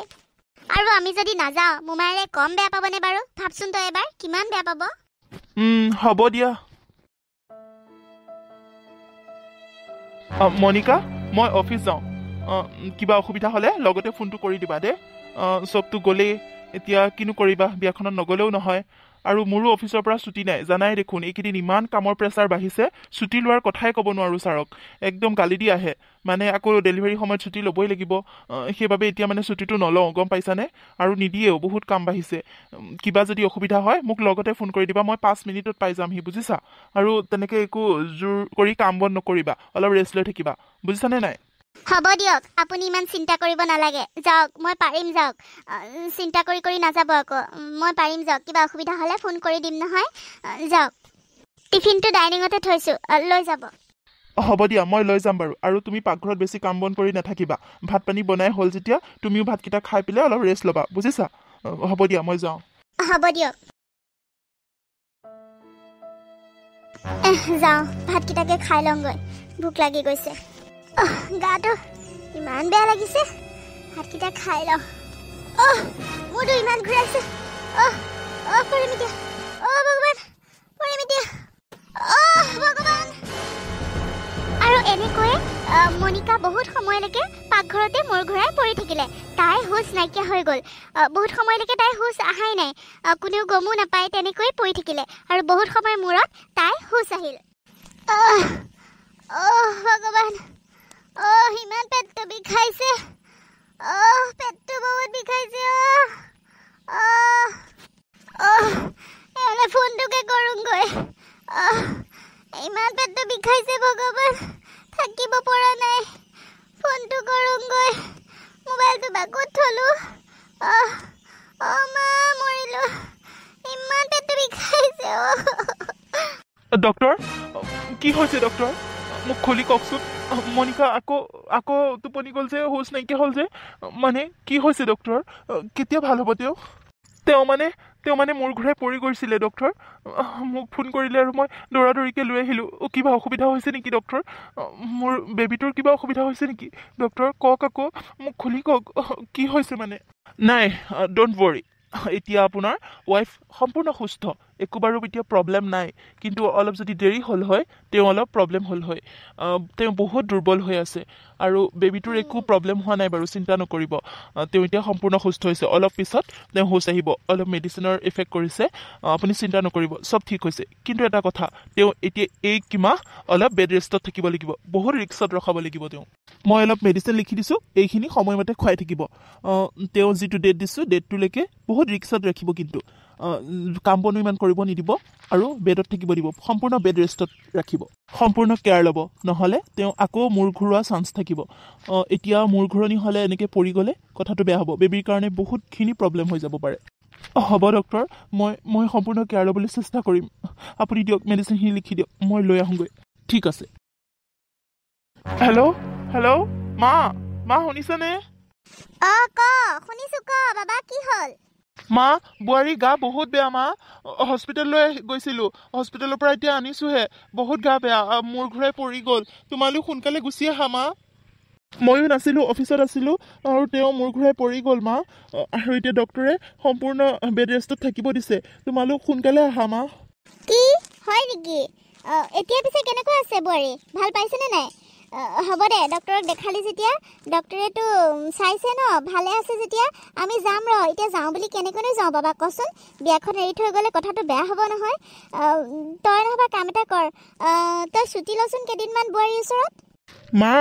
আৰু আমি যদি নাযাওঁ মোমায়েৰে কম বেয়া পাবনে বাৰু? ভাবচোন তই এবাৰ, কিমান বেয়া পাব। হ'ব দিয়া। মনিকা, মই অফিচ যাওঁ। কিবা অসুবিধা হ'লে লগতে ফোনটো কৰি দিবা দেই। চবতো গ'লেই, এতিয়া কিনো কৰিবা, বিয়াখনত নগ'লেও নহয়। আৰু মোৰো অফিচৰ পৰা ছুটি নাই, জানাই দেখোন এইকেইদিন ইমান কামৰ প্ৰেছাৰ বাঢ়িছে, ছুটি লোৱাৰ কথাই ক'ব নোৱাৰোঁ ছাৰক, একদম গালি দি আহে। মানে আকৌ ডেলিভাৰী সময়ত ছুটি ল'বই লাগিব, সেইবাবে এতিয়া মানে ছুটিটো নলওঁ, গম পাইছানে? আৰু নিদিয়েও, বহুত কাম বাঢ়িছে। কিবা যদি অসুবিধা হয় মোক লগতে ফোন কৰি দিবা, মই 5 মিনিটত পাই যামহি, বুজিছা? আৰু তেনেকৈ একো জোৰ কৰি কাম বন নকৰিবা, অলপ ৰেষ্ট লৈ থাকিবা, বুজিছানে নাই? হ'ব দিয়ক, আপুনি ইমান চিন্তা কৰিব নালাগে। যাওক, মই পাৰিম যাওক। চিন্তা কৰি কৰি নাযাব আকৌ, মই পাৰিম যাওক। কিবা অসুবিধা হ'লে ফোন কৰি দিম নহয়। যাওক, টিফিনটো ডাইনিঙতে থৈছোঁ, লৈ যাব। হ'ব দিয়া, মই লৈ যাম বাৰু। আৰু তুমি পাকঘৰত বেছি কাম বন কৰি নাথাকিবা, ভাত পানী বনাই হ'ল যেতিয়া তুমিও ভাতকেইটা খাই পেলাই অলপ ৰেষ্ট ল'বা, বুজিছা? হ'ব দিয়া, মই যাওঁ। হ'ব দিয়ক। যাওঁ, ভাতকেইটাকে খাই লওঁগৈ, ভোক লাগি গৈছে। গাটো ইমান বেয়া লাগিছে, ভাতকেইটা খাই লওঁ। অহ, মোৰতো ইমান ঘূৰাইছে। অহ অহ, পৰিম এতিয়া। অ ভগৱান, পৰিম এতিয়া। অহ ভগৱান। আৰু এনেকৈয়ে মনিকা বহুত সময়লৈকে পাকঘৰতে মূৰ ঘূৰাই পৰি থাকিলে। তাই হুঁচ নাইকিয়া হৈ গ'ল। বহুত সময়লৈকে তাই হুঁচ অহাই নাই, কোনেও গমো নাপায়, তেনেকৈয়ে পৰি থাকিলে। আৰু বহুত সময় মূৰত তাই হুঁচ আহিল। অহ অহ ভগৱান, অহ ইমান পেটটো বিষাইছে। অহ পেটটো বহুত বিষাইছে। অহ অহ অহ, এওঁলে ফোনটোকে কৰোঁগৈ। অহ ইমান পেটটো বিষাইছে ভগৱান, থাকিব পৰা নাই, ফোনটো কৰোঁগৈ। মোবাইলটো বা ক'ত থলোঁ? অহ অ মা, মৰিলোঁ, ইমান পেটটো বিষাইছে। অহ ডক্টৰ, কি হৈছে ডক্টৰ? মোক খুলি কওকচোন। মনিকা আকৌ আকৌ টোপনি গ'ল যে, হুঁচ নাইকিয়া হ'ল যে, মানে কি হৈছে ডক্টৰ? কেতিয়া ভাল হ'ব তেওঁ? তেওঁ মানে মূৰ ঘূৰাই পৰি গৈছিলে ডক্টৰ। মোক ফোন কৰিলে আৰু মই দৌৰা দৌৰিকৈ লৈ আহিলোঁ। কিবা অসুবিধা হৈছে নেকি ডক্টৰ? মোৰ বেবীটোৰ কিবা অসুবিধা হৈছে নেকি ডক্টৰ? কওক আকৌ, মোক খুলি কওক কি হৈছে মানে। নাই, don't worry, এতিয়া আপোনাৰ ৱাইফ সম্পূৰ্ণ সুস্থ, একো বাৰু এতিয়া প্ৰব্লেম নাই। কিন্তু অলপ যদি দেৰি হ'ল হয় তেওঁ অলপ প্ৰব্লেম হ'ল হয়। তেওঁ বহুত দুৰ্বল হৈ আছে আৰু বেবীটোৰ একো প্ৰব্লেম হোৱা নাই বাৰু, চিন্তা নকৰিব। তেওঁ এতিয়া সম্পূৰ্ণ সুস্থ হৈছে, অলপ পিছত তেওঁ হুঁচ আহিব। অলপ মেডিচিনৰ ইফেক্ট কৰিছে, আপুনি চিন্তা নকৰিব, চব ঠিক হৈছে। কিন্তু এটা কথা, তেওঁ এতিয়া এই কিমাহ অলপ বেড ৰেষ্টত থাকিব লাগিব, বহুত ৰিক্সত ৰখাব লাগিব তেওঁ। মই অলপ মেডিচিন লিখি দিছোঁ, এইখিনি সময়মতে খুৱাই থাকিব। তেওঁ যিটো ডেট দিছোঁ ডেটটোলৈকে বহুত ৰিক্সত ৰাখিব, কিন্তু কাম বনো ইমান কৰিব নিদিব আৰু বেডত থাকিব দিব, সম্পূৰ্ণ বেড ৰেষ্টত ৰাখিব, সম্পূৰ্ণ কেয়াৰ ল'ব, নহ'লে তেওঁ আকৌ মূৰ ঘূৰোৱা চান্স থাকিব। এতিয়া মূৰ ঘূৰণি হ'লে এনেকৈ পৰি গ'লে কথাটো বেয়া হ'ব, বেবীৰ কাৰণে বহুতখিনি প্ৰব্লেম হৈ যাব পাৰে। হ'ব ডক্টৰ, মই সম্পূৰ্ণ কেয়াৰ ল'বলৈ চেষ্টা কৰিম। আপুনি দিয়ক মেডিচিনখিনি লিখি দিয়ক, মই লৈ আহোঁগৈ। ঠিক আছে। হেল্ল' হেল্ল' মা, মা শুনিছানে? অ ক, শুনিছো ক বাবা, কি হ'ল? মা, বোৱাৰী গা বহুত বেয়া মা, হস্পিটেললৈ গৈছিলোঁ, হস্পিটেলৰ পৰা এতিয়া আনিছোঁহে, বহুত গা বেয়া, মূৰ ঘূৰাই পৰি গ'ল। তোমালোক সোনকালে গুচি আহা মা। ময়ো নাছিলোঁ, অফিচত আছিলোঁ, আৰু তেওঁ মূৰ ঘূৰাই পৰি গ'ল মা, আৰু এতিয়া ডক্টৰে সম্পূৰ্ণ বেড ৰেষ্টত থাকিব দিছে। তোমালোক সোনকালে আহা মা। কি হয় নেকি? এতিয়া পিছে কেনেকুৱা আছে বোৱাৰী, ভাল পাইছেনে নাই? হ'ব দে, ডক্টৰক দেখালি যেতিয়া, ডক্টৰেতো চাইছে ন, ভালে আছে যেতিয়া, আমি যাম ৰ। এতিয়া যাওঁ বুলি কেনেকৈনো যাওঁ বাবা কচোন? বিয়াখন এৰি থৈ গ'লে কথাটো বেয়া হ'ব নহয়। তই নহ'বা কাম এটা কৰ, তই ছুটি লচোন কেইদিনমান বোৱাৰীৰ ওচৰত। মা,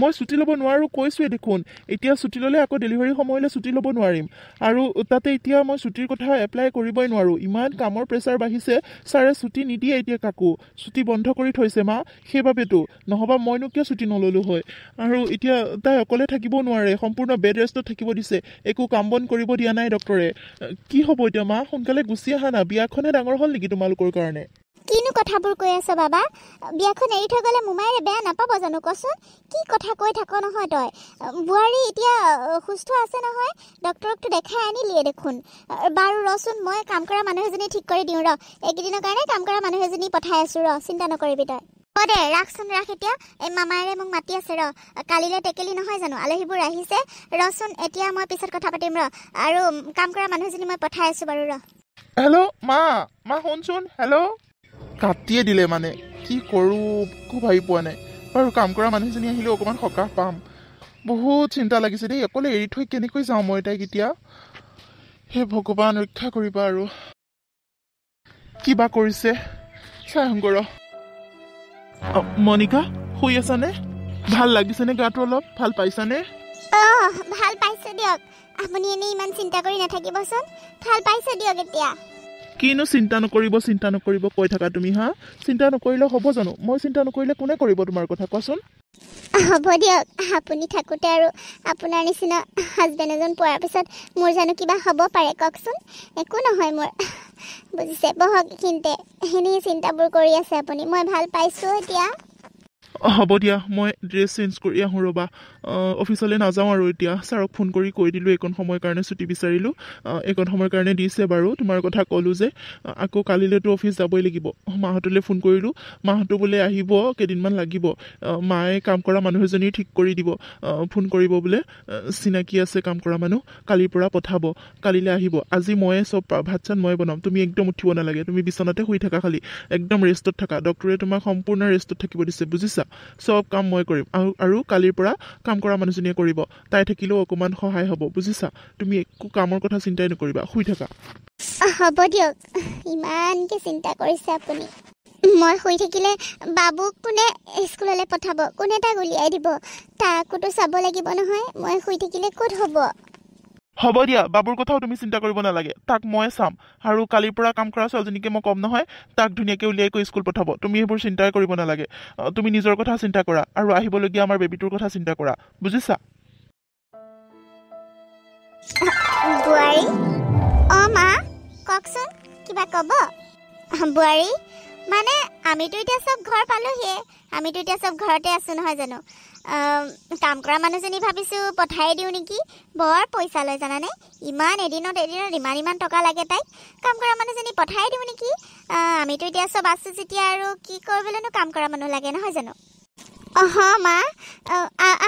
মই ছুটি ল'ব নোৱাৰোঁ, কৈছোঁৱেই দেখোন। এতিয়া ছুটি ল'লে আকৌ ডেলিভাৰী সময়লৈ ছুটি ল'ব নোৱাৰিম, আৰু তাতে এতিয়া মই ছুটিৰ কথা এপ্লাই কৰিবই নোৱাৰোঁ। ইমান কামৰ প্ৰেছাৰ বাঢ়িছে, ছাৰে ছুটি নিদিয়ে এতিয়া কাকো, ছুটি বন্ধ কৰি থৈছে মা, সেইবাবেতো। নহ'বা মইনো কিয় ছুটি নল'লোঁ হয়? আৰু এতিয়া তাই অকলে থাকিব নোৱাৰে, সম্পূৰ্ণ বেড ৰেষ্টত থাকিব দিছে, একো কাম বন কৰিব দিয়া নাই ডক্টৰে। কি হ'ব এতিয়া মা? সোনকালে গুচি আহা না, বিয়াখনহে ডাঙৰ হ'ল নেকি তোমালোকৰ কাৰণে? কিনো কথাবোৰ কৈ আছ বাবা? বিয়াখন এৰি থৈ গ'লে মোমায়েৰে বেয়া নাপাব জানো কচোন? কি কথা কৈ থাক নহয় তই? বোৱাৰী এতিয়া সুস্থ আছে নহয়, ডক্টৰকতো দেখাই আনিলিয়ে দেখোন। বাৰু ৰচোন, মই কাম কৰা মানুহ এজনী ঠিক কৰি দিওঁ ৰ, এইকেইদিনৰ কাৰণে কাম কৰা মানুহ এজনী পঠাই আছোঁ ৰ, চিন্তা নকৰিবি তই। হ'ব দে, ৰাখচোন ৰাখ, এতিয়া এই মামায়েৰে মোক মাতি আছে ৰ, কালিলৈ টেকেলি নহয় জানো, আলহীবোৰ আহিছে, ৰচোন এতিয়া মই পিছত কথা পাতিম ৰ, আৰু কাম কৰা মানুহ এজনী মই পঠাই আছোঁ বাৰু ৰ। হেল্ল' মা, মা শুনচোন। হেল্ল', কাটিয়ে দিলে মানে, কি কৰোঁ একো ভাবি পোৱা নাই। বাৰু কাম কৰা মানুহজনী আহিলেও অকণমান সকাহ পাম। বহুত চিন্তা লাগিছে দেই, অকলে এৰি থৈ কেনেকৈ যাওঁ মই তাইক এতিয়া? হে ভগৱান, ৰক্ষা কৰিবা। আৰু কিবা কৰিছে চাই আহোঁগৈ ৰ। মণিকা, শুই আছানে? ভাল লাগিছেনে গাটো অলপ? ভাল পাইছানে? অঁ, ভাল পাইছোঁ দিয়ক। আপুনি এনেই ইমান চিন্তা কৰি নাথাকিবচোন, ভাল পাইছোঁ দিয়ক এতিয়া। কিনো চিন্তা নকৰিব, চিন্তা নকৰিব কৈ থাকা তুমি? হা, চিন্তা নকৰিলে হ'ব জানো? মই চিন্তা নকৰিলে কোনে কৰিব তোমাৰ কথা কোৱাচোন? হ'ব দিয়ক, আপুনি থাকোঁতে আৰু আপোনাৰ নিচিনা হাজবেণ্ড এজন পোৱাৰ পিছত মোৰ জানো কিবা হ'ব পাৰে কওকচোন? একো নহয় মোৰ, বুজিছে। বহক এইখিনিতে, এনেই চিন্তাবোৰ কৰি আছে আপুনি, মই ভাল পাইছোঁ এতিয়া। হ'ব দিয়া, মই ড্ৰেছ চেঞ্জ কৰি আহোঁ ৰ'বা, অফিচলৈ নাযাওঁ আৰু এতিয়া। ছাৰক ফোন কৰি কৈ দিলোঁ এইকণ সময়ৰ কাৰণে ছুটি বিচাৰিলোঁ, এইকণ সময়ৰ কাৰণে দিছে বাৰু। তোমাৰ কথা ক'লোঁ যে, আকৌ কালিলৈতো অফিচ যাবই লাগিব। মাহঁতলৈ ফোন কৰিলোঁ, মাহঁতো বোলে আহিব, কেইদিনমান লাগিব। মায়ে কাম কৰা মানুহ এজনী ঠিক কৰি দিব, ফোন কৰিব বোলে, চিনাকি আছে কাম কৰা মানুহ, কালিৰ পৰা পঠাব, কালিলৈ আহিব। আজি ময়ে চব ভাত চাত ময়ে বনাম, তুমি একদম উঠিব নালাগে, তুমি বিচনাতে শুই থাকা, খালি একদম ৰেষ্টত থাকা। ডক্টৰে তোমাক সম্পূৰ্ণ ৰেষ্টত থাকিব দিছে, বুজিছা? চব কাম মই কৰিম, আৰু কালিৰ পৰা কাম কৰা মানুহজনীয়ে কৰিব, তাই থাকিলেও অকণমান সহায় হ'ব, বুজিছা? তুমি একো কামৰ কথা চিন্তাই নকৰিবা, শুই থাকা। হ'ব দিয়ক, ইমানকৈ চিন্তা কৰিছে আপুনি। মই শুই থাকিলে বাবুক কোনে স্কুললৈ পঠাব, কোনে তাক উলিয়াই দিব, তাকোতো চাব লাগিব নহয়। মই শুই থাকিলে ক'ত হ'ব? হ'ব দিয়া, বাবুৰ কথাও তুমি চিন্তা কৰিব নালাগে, তাক মই চাম। আৰু কালিৰ পৰা কাম কৰা ছোৱালীজনীকে মই ক'ম নহয়, তাক ধুনীয়াকৈ উলিয়াই কৈ স্কুল পঠাব। তুমি সেইবোৰ চিন্তাই কৰিব নালাগে, তুমি নিজৰ কথা চিন্তা কৰা, আৰু আহিবলগীয়া আমাৰ বেবীটোৰ কথা চিন্তা কৰা, বুজিছা? বোৱাৰী? অঁ মা, কওকচোন, কিবা ক'ব? বোৱাৰী মানে আমিতো এতিয়া চব ঘৰ পালোহিয়ে, আমিতো এতিয়া চব ঘৰতে আছোঁ নহয় জানো? কাম কৰা মানুহজনী ভাবিছোঁ পঠাই দিওঁ নেকি, বৰ পইচা লয় জানানে, ইমান এদিনত এদিনত ইমান ইমান টকা লাগে তাইক। কাম কৰা মানুহজনী পঠাই দিওঁ নেকি? আমিতো এতিয়া চব আছোঁ যেতিয়া আৰু কি কৰিবলৈনো কাম কৰা মানুহ লাগে নহয় জানো? অঁ মা,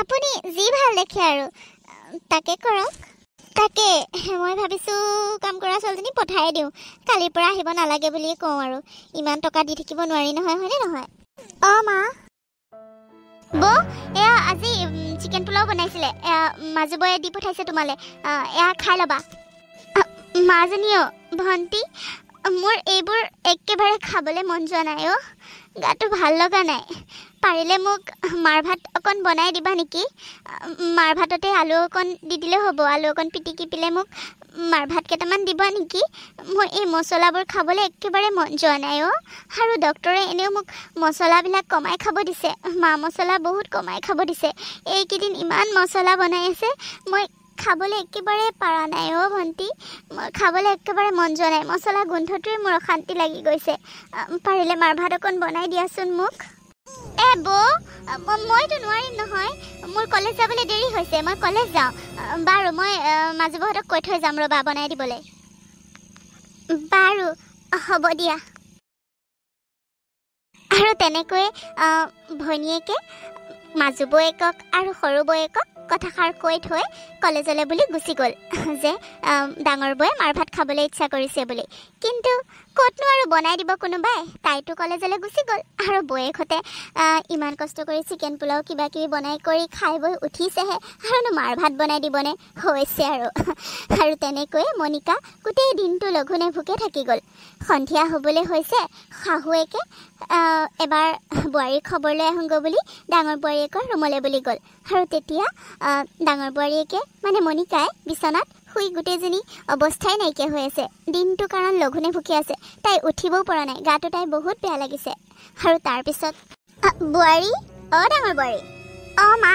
আপুনি যি ভাল দেখে আৰু তাকে কৰক। তাকে মই ভাবিছোঁ কাম কৰা ছোৱালীজনী পঠাই দিওঁ, কালিৰ পৰা আহিব নালাগে বুলিয়ে কওঁ আৰু, ইমান টকা দি থাকিব নোৱাৰি নহয়, হয়নে নহয়? অঁ মা। বৌ, এয়া আজি চিকেন পোলাও বনাইছিলে, এয়া মাজু বৌয়ে দি পঠাইছে তোমালৈ, এয়া খাই ল'বা। মাজনীও ভণ্টি, মোৰ এইবোৰ একেবাৰে খাবলৈ মন যোৱা নাই অ', গাটো ভাল লগা নাই। পাৰিলে মোক মাৰ ভাত অকণ বনাই দিবা নেকি? মাৰ ভাততে আলু অকণ দি দিলেও হ'ব, আলু অকণ পিটিকি পেলাই মোক মাৰ ভাত কেইটামান দিবা নেকি? মোৰ এই মছলাবোৰ খাবলৈ একেবাৰে মন যোৱা নাই অ'। আৰু ডক্টৰে এনেও মোক মছলাবিলাক কমাই খাব দিছে, মা মছলা বহুত কমাই খাব দিছে। এইকেইদিন ইমান মছলা বনাই আছে, মই খাবলৈ একেবাৰে পৰা নাই অ' ভণ্টি, মই খাবলৈ একেবাৰে মন যোৱা নাই, মছলা গোন্ধটোৱে মোৰ অশান্তি লাগি গৈছে। পাৰিলে মাৰ ভাত অকণ বনাই দিয়াচোন মোক। এ বৌ, মইতো নোৱাৰিম নহয়, মোৰ কলেজ যাবলৈ দেৰি হৈছে, মই কলেজ যাওঁ। বাৰু মই মাজু বৌহঁতক কৈ থৈ যাম ৰ'বা বনাই দিবলৈ। বাৰু হ'ব দিয়া। আৰু তেনেকৈয়ে ভনীয়েকে মাজু বৌয়েকক আৰু সৰু বৌয়েকক কথাষাৰ কৈ থৈ কলেজলৈ বুলি গুচি গ'ল যে ডাঙৰ বৌয়ে মাৰ ভাত খাবলৈ ইচ্ছা কৰিছে বুলি। কিন্তু ক'তনো আৰু বনাই দিব কোনোবাই, তাইতো কলেজলৈ গুচি গ'ল। আৰু বৌয়েকহঁতে ইমান কষ্ট কৰি চিকেন পোলাও কিবা কিবি বনাই কৰি খাই বৈ উঠিছেহে, আৰুনো মাৰ ভাত বনাই দিবনে? হৈছে আৰু। আৰু তেনেকৈয়ে মণিকা গোটেই দিনটো লঘোণে ভোকে থাকি গ'ল। সন্ধিয়া হ'বলৈ হৈছে, শাহুৱেকে এবাৰ বোৱাৰীৰ খবৰ লৈ আহোঁগৈ বুলি ডাঙৰ বোৱাৰীয়েকৰ ৰুমলৈ বুলি গ'ল। আৰু তেতিয়া ডাঙৰ বোৱাৰীয়েকে মানে মণিকাই বিচনাত শুই গোটেইজনী অৱস্থাই নাইকিয়া হৈ আছে। দিনটো কাৰণ লঘোণে ভুকি আছে, তাই উঠিবও পৰা নাই, গাটো তাই বহুত বেয়া লাগিছে। আৰু তাৰপিছত বোৱাৰী, অ' ডাঙৰ বোৱাৰী, অ' মা,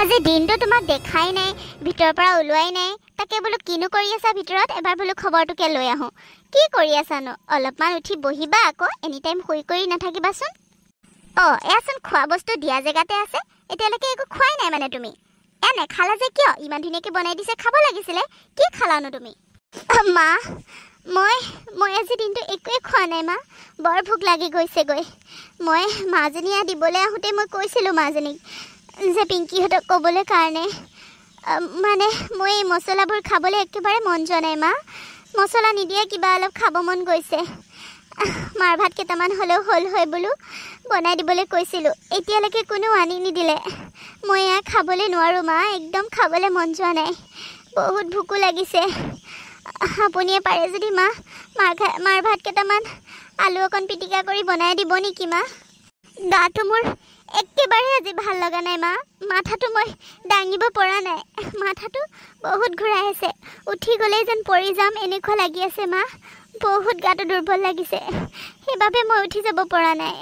আজি দিনটো তোমাক দেখাই নাই, ভিতৰৰ পৰা ওলোৱাই নাই, তাকে বোলো কিনো কৰি আছা ভিতৰত, এবাৰ বোলো খবৰটোকে লৈ আহোঁ। কি কৰি আছানো? অলপমান উঠি বহিবা আকৌ, এনি টাইম শুই কৰি নাথাকিবাচোন। অ' এয়াচোন খোৱা বস্তু দিয়া জেগাতে আছে, এতিয়ালৈকে একো খোৱাই নাই মানে তুমি। এ নেখালা যে কিয়? ইমান ধুনীয়াকৈ বনাই দিছে, খাব লাগিছিলে। কি খালানো তুমি? মা, মই মই আজি দিনটো একোৱে খোৱা নাই মা, বৰ ভোক লাগি গৈছেগৈ। মই মাজনীয়ে দিবলৈ আহোঁতে মই কৈছিলোঁ মাজনীক যে পিংকিহঁতক ক'বলৈ কাৰণে, মানে মই এই মছলাবোৰ খাবলৈ একেবাৰে মন যোৱা নাই মা, মছলা নিদিয়া কিবা অলপ খাব মন গৈছে, মাৰ ভাত কেইটামান হ'লেও হ'ল হয় বোলো বনাই দিবলৈ কৈছিলোঁ, এতিয়ালৈকে কোনেও আনি নিদিলে। মই এয়া খাবলৈ নোৱাৰোঁ মা, একদম খাবলৈ মন যোৱা নাই, বহুত ভোকো লাগিছে। আপুনিয়ে পাৰে যদি মা মাৰ ভাত কেইটামান আলু অকণ পিটিকা কৰি বনাই দিব নেকি মা? গাটো মোৰ একেবাৰে আজি ভাল লগা নাই মা, মাথাটো মই দাঙিব পৰা নাই, মাথাটো বহুত ঘূৰাই আছে, উঠি গ'লেই যেন পৰি যাম এনেকুৱা লাগি আছে মা, বহুত গাটো দুৰ্বল লাগিছে, সেইবাবে মই উঠি যাব পৰা নাই,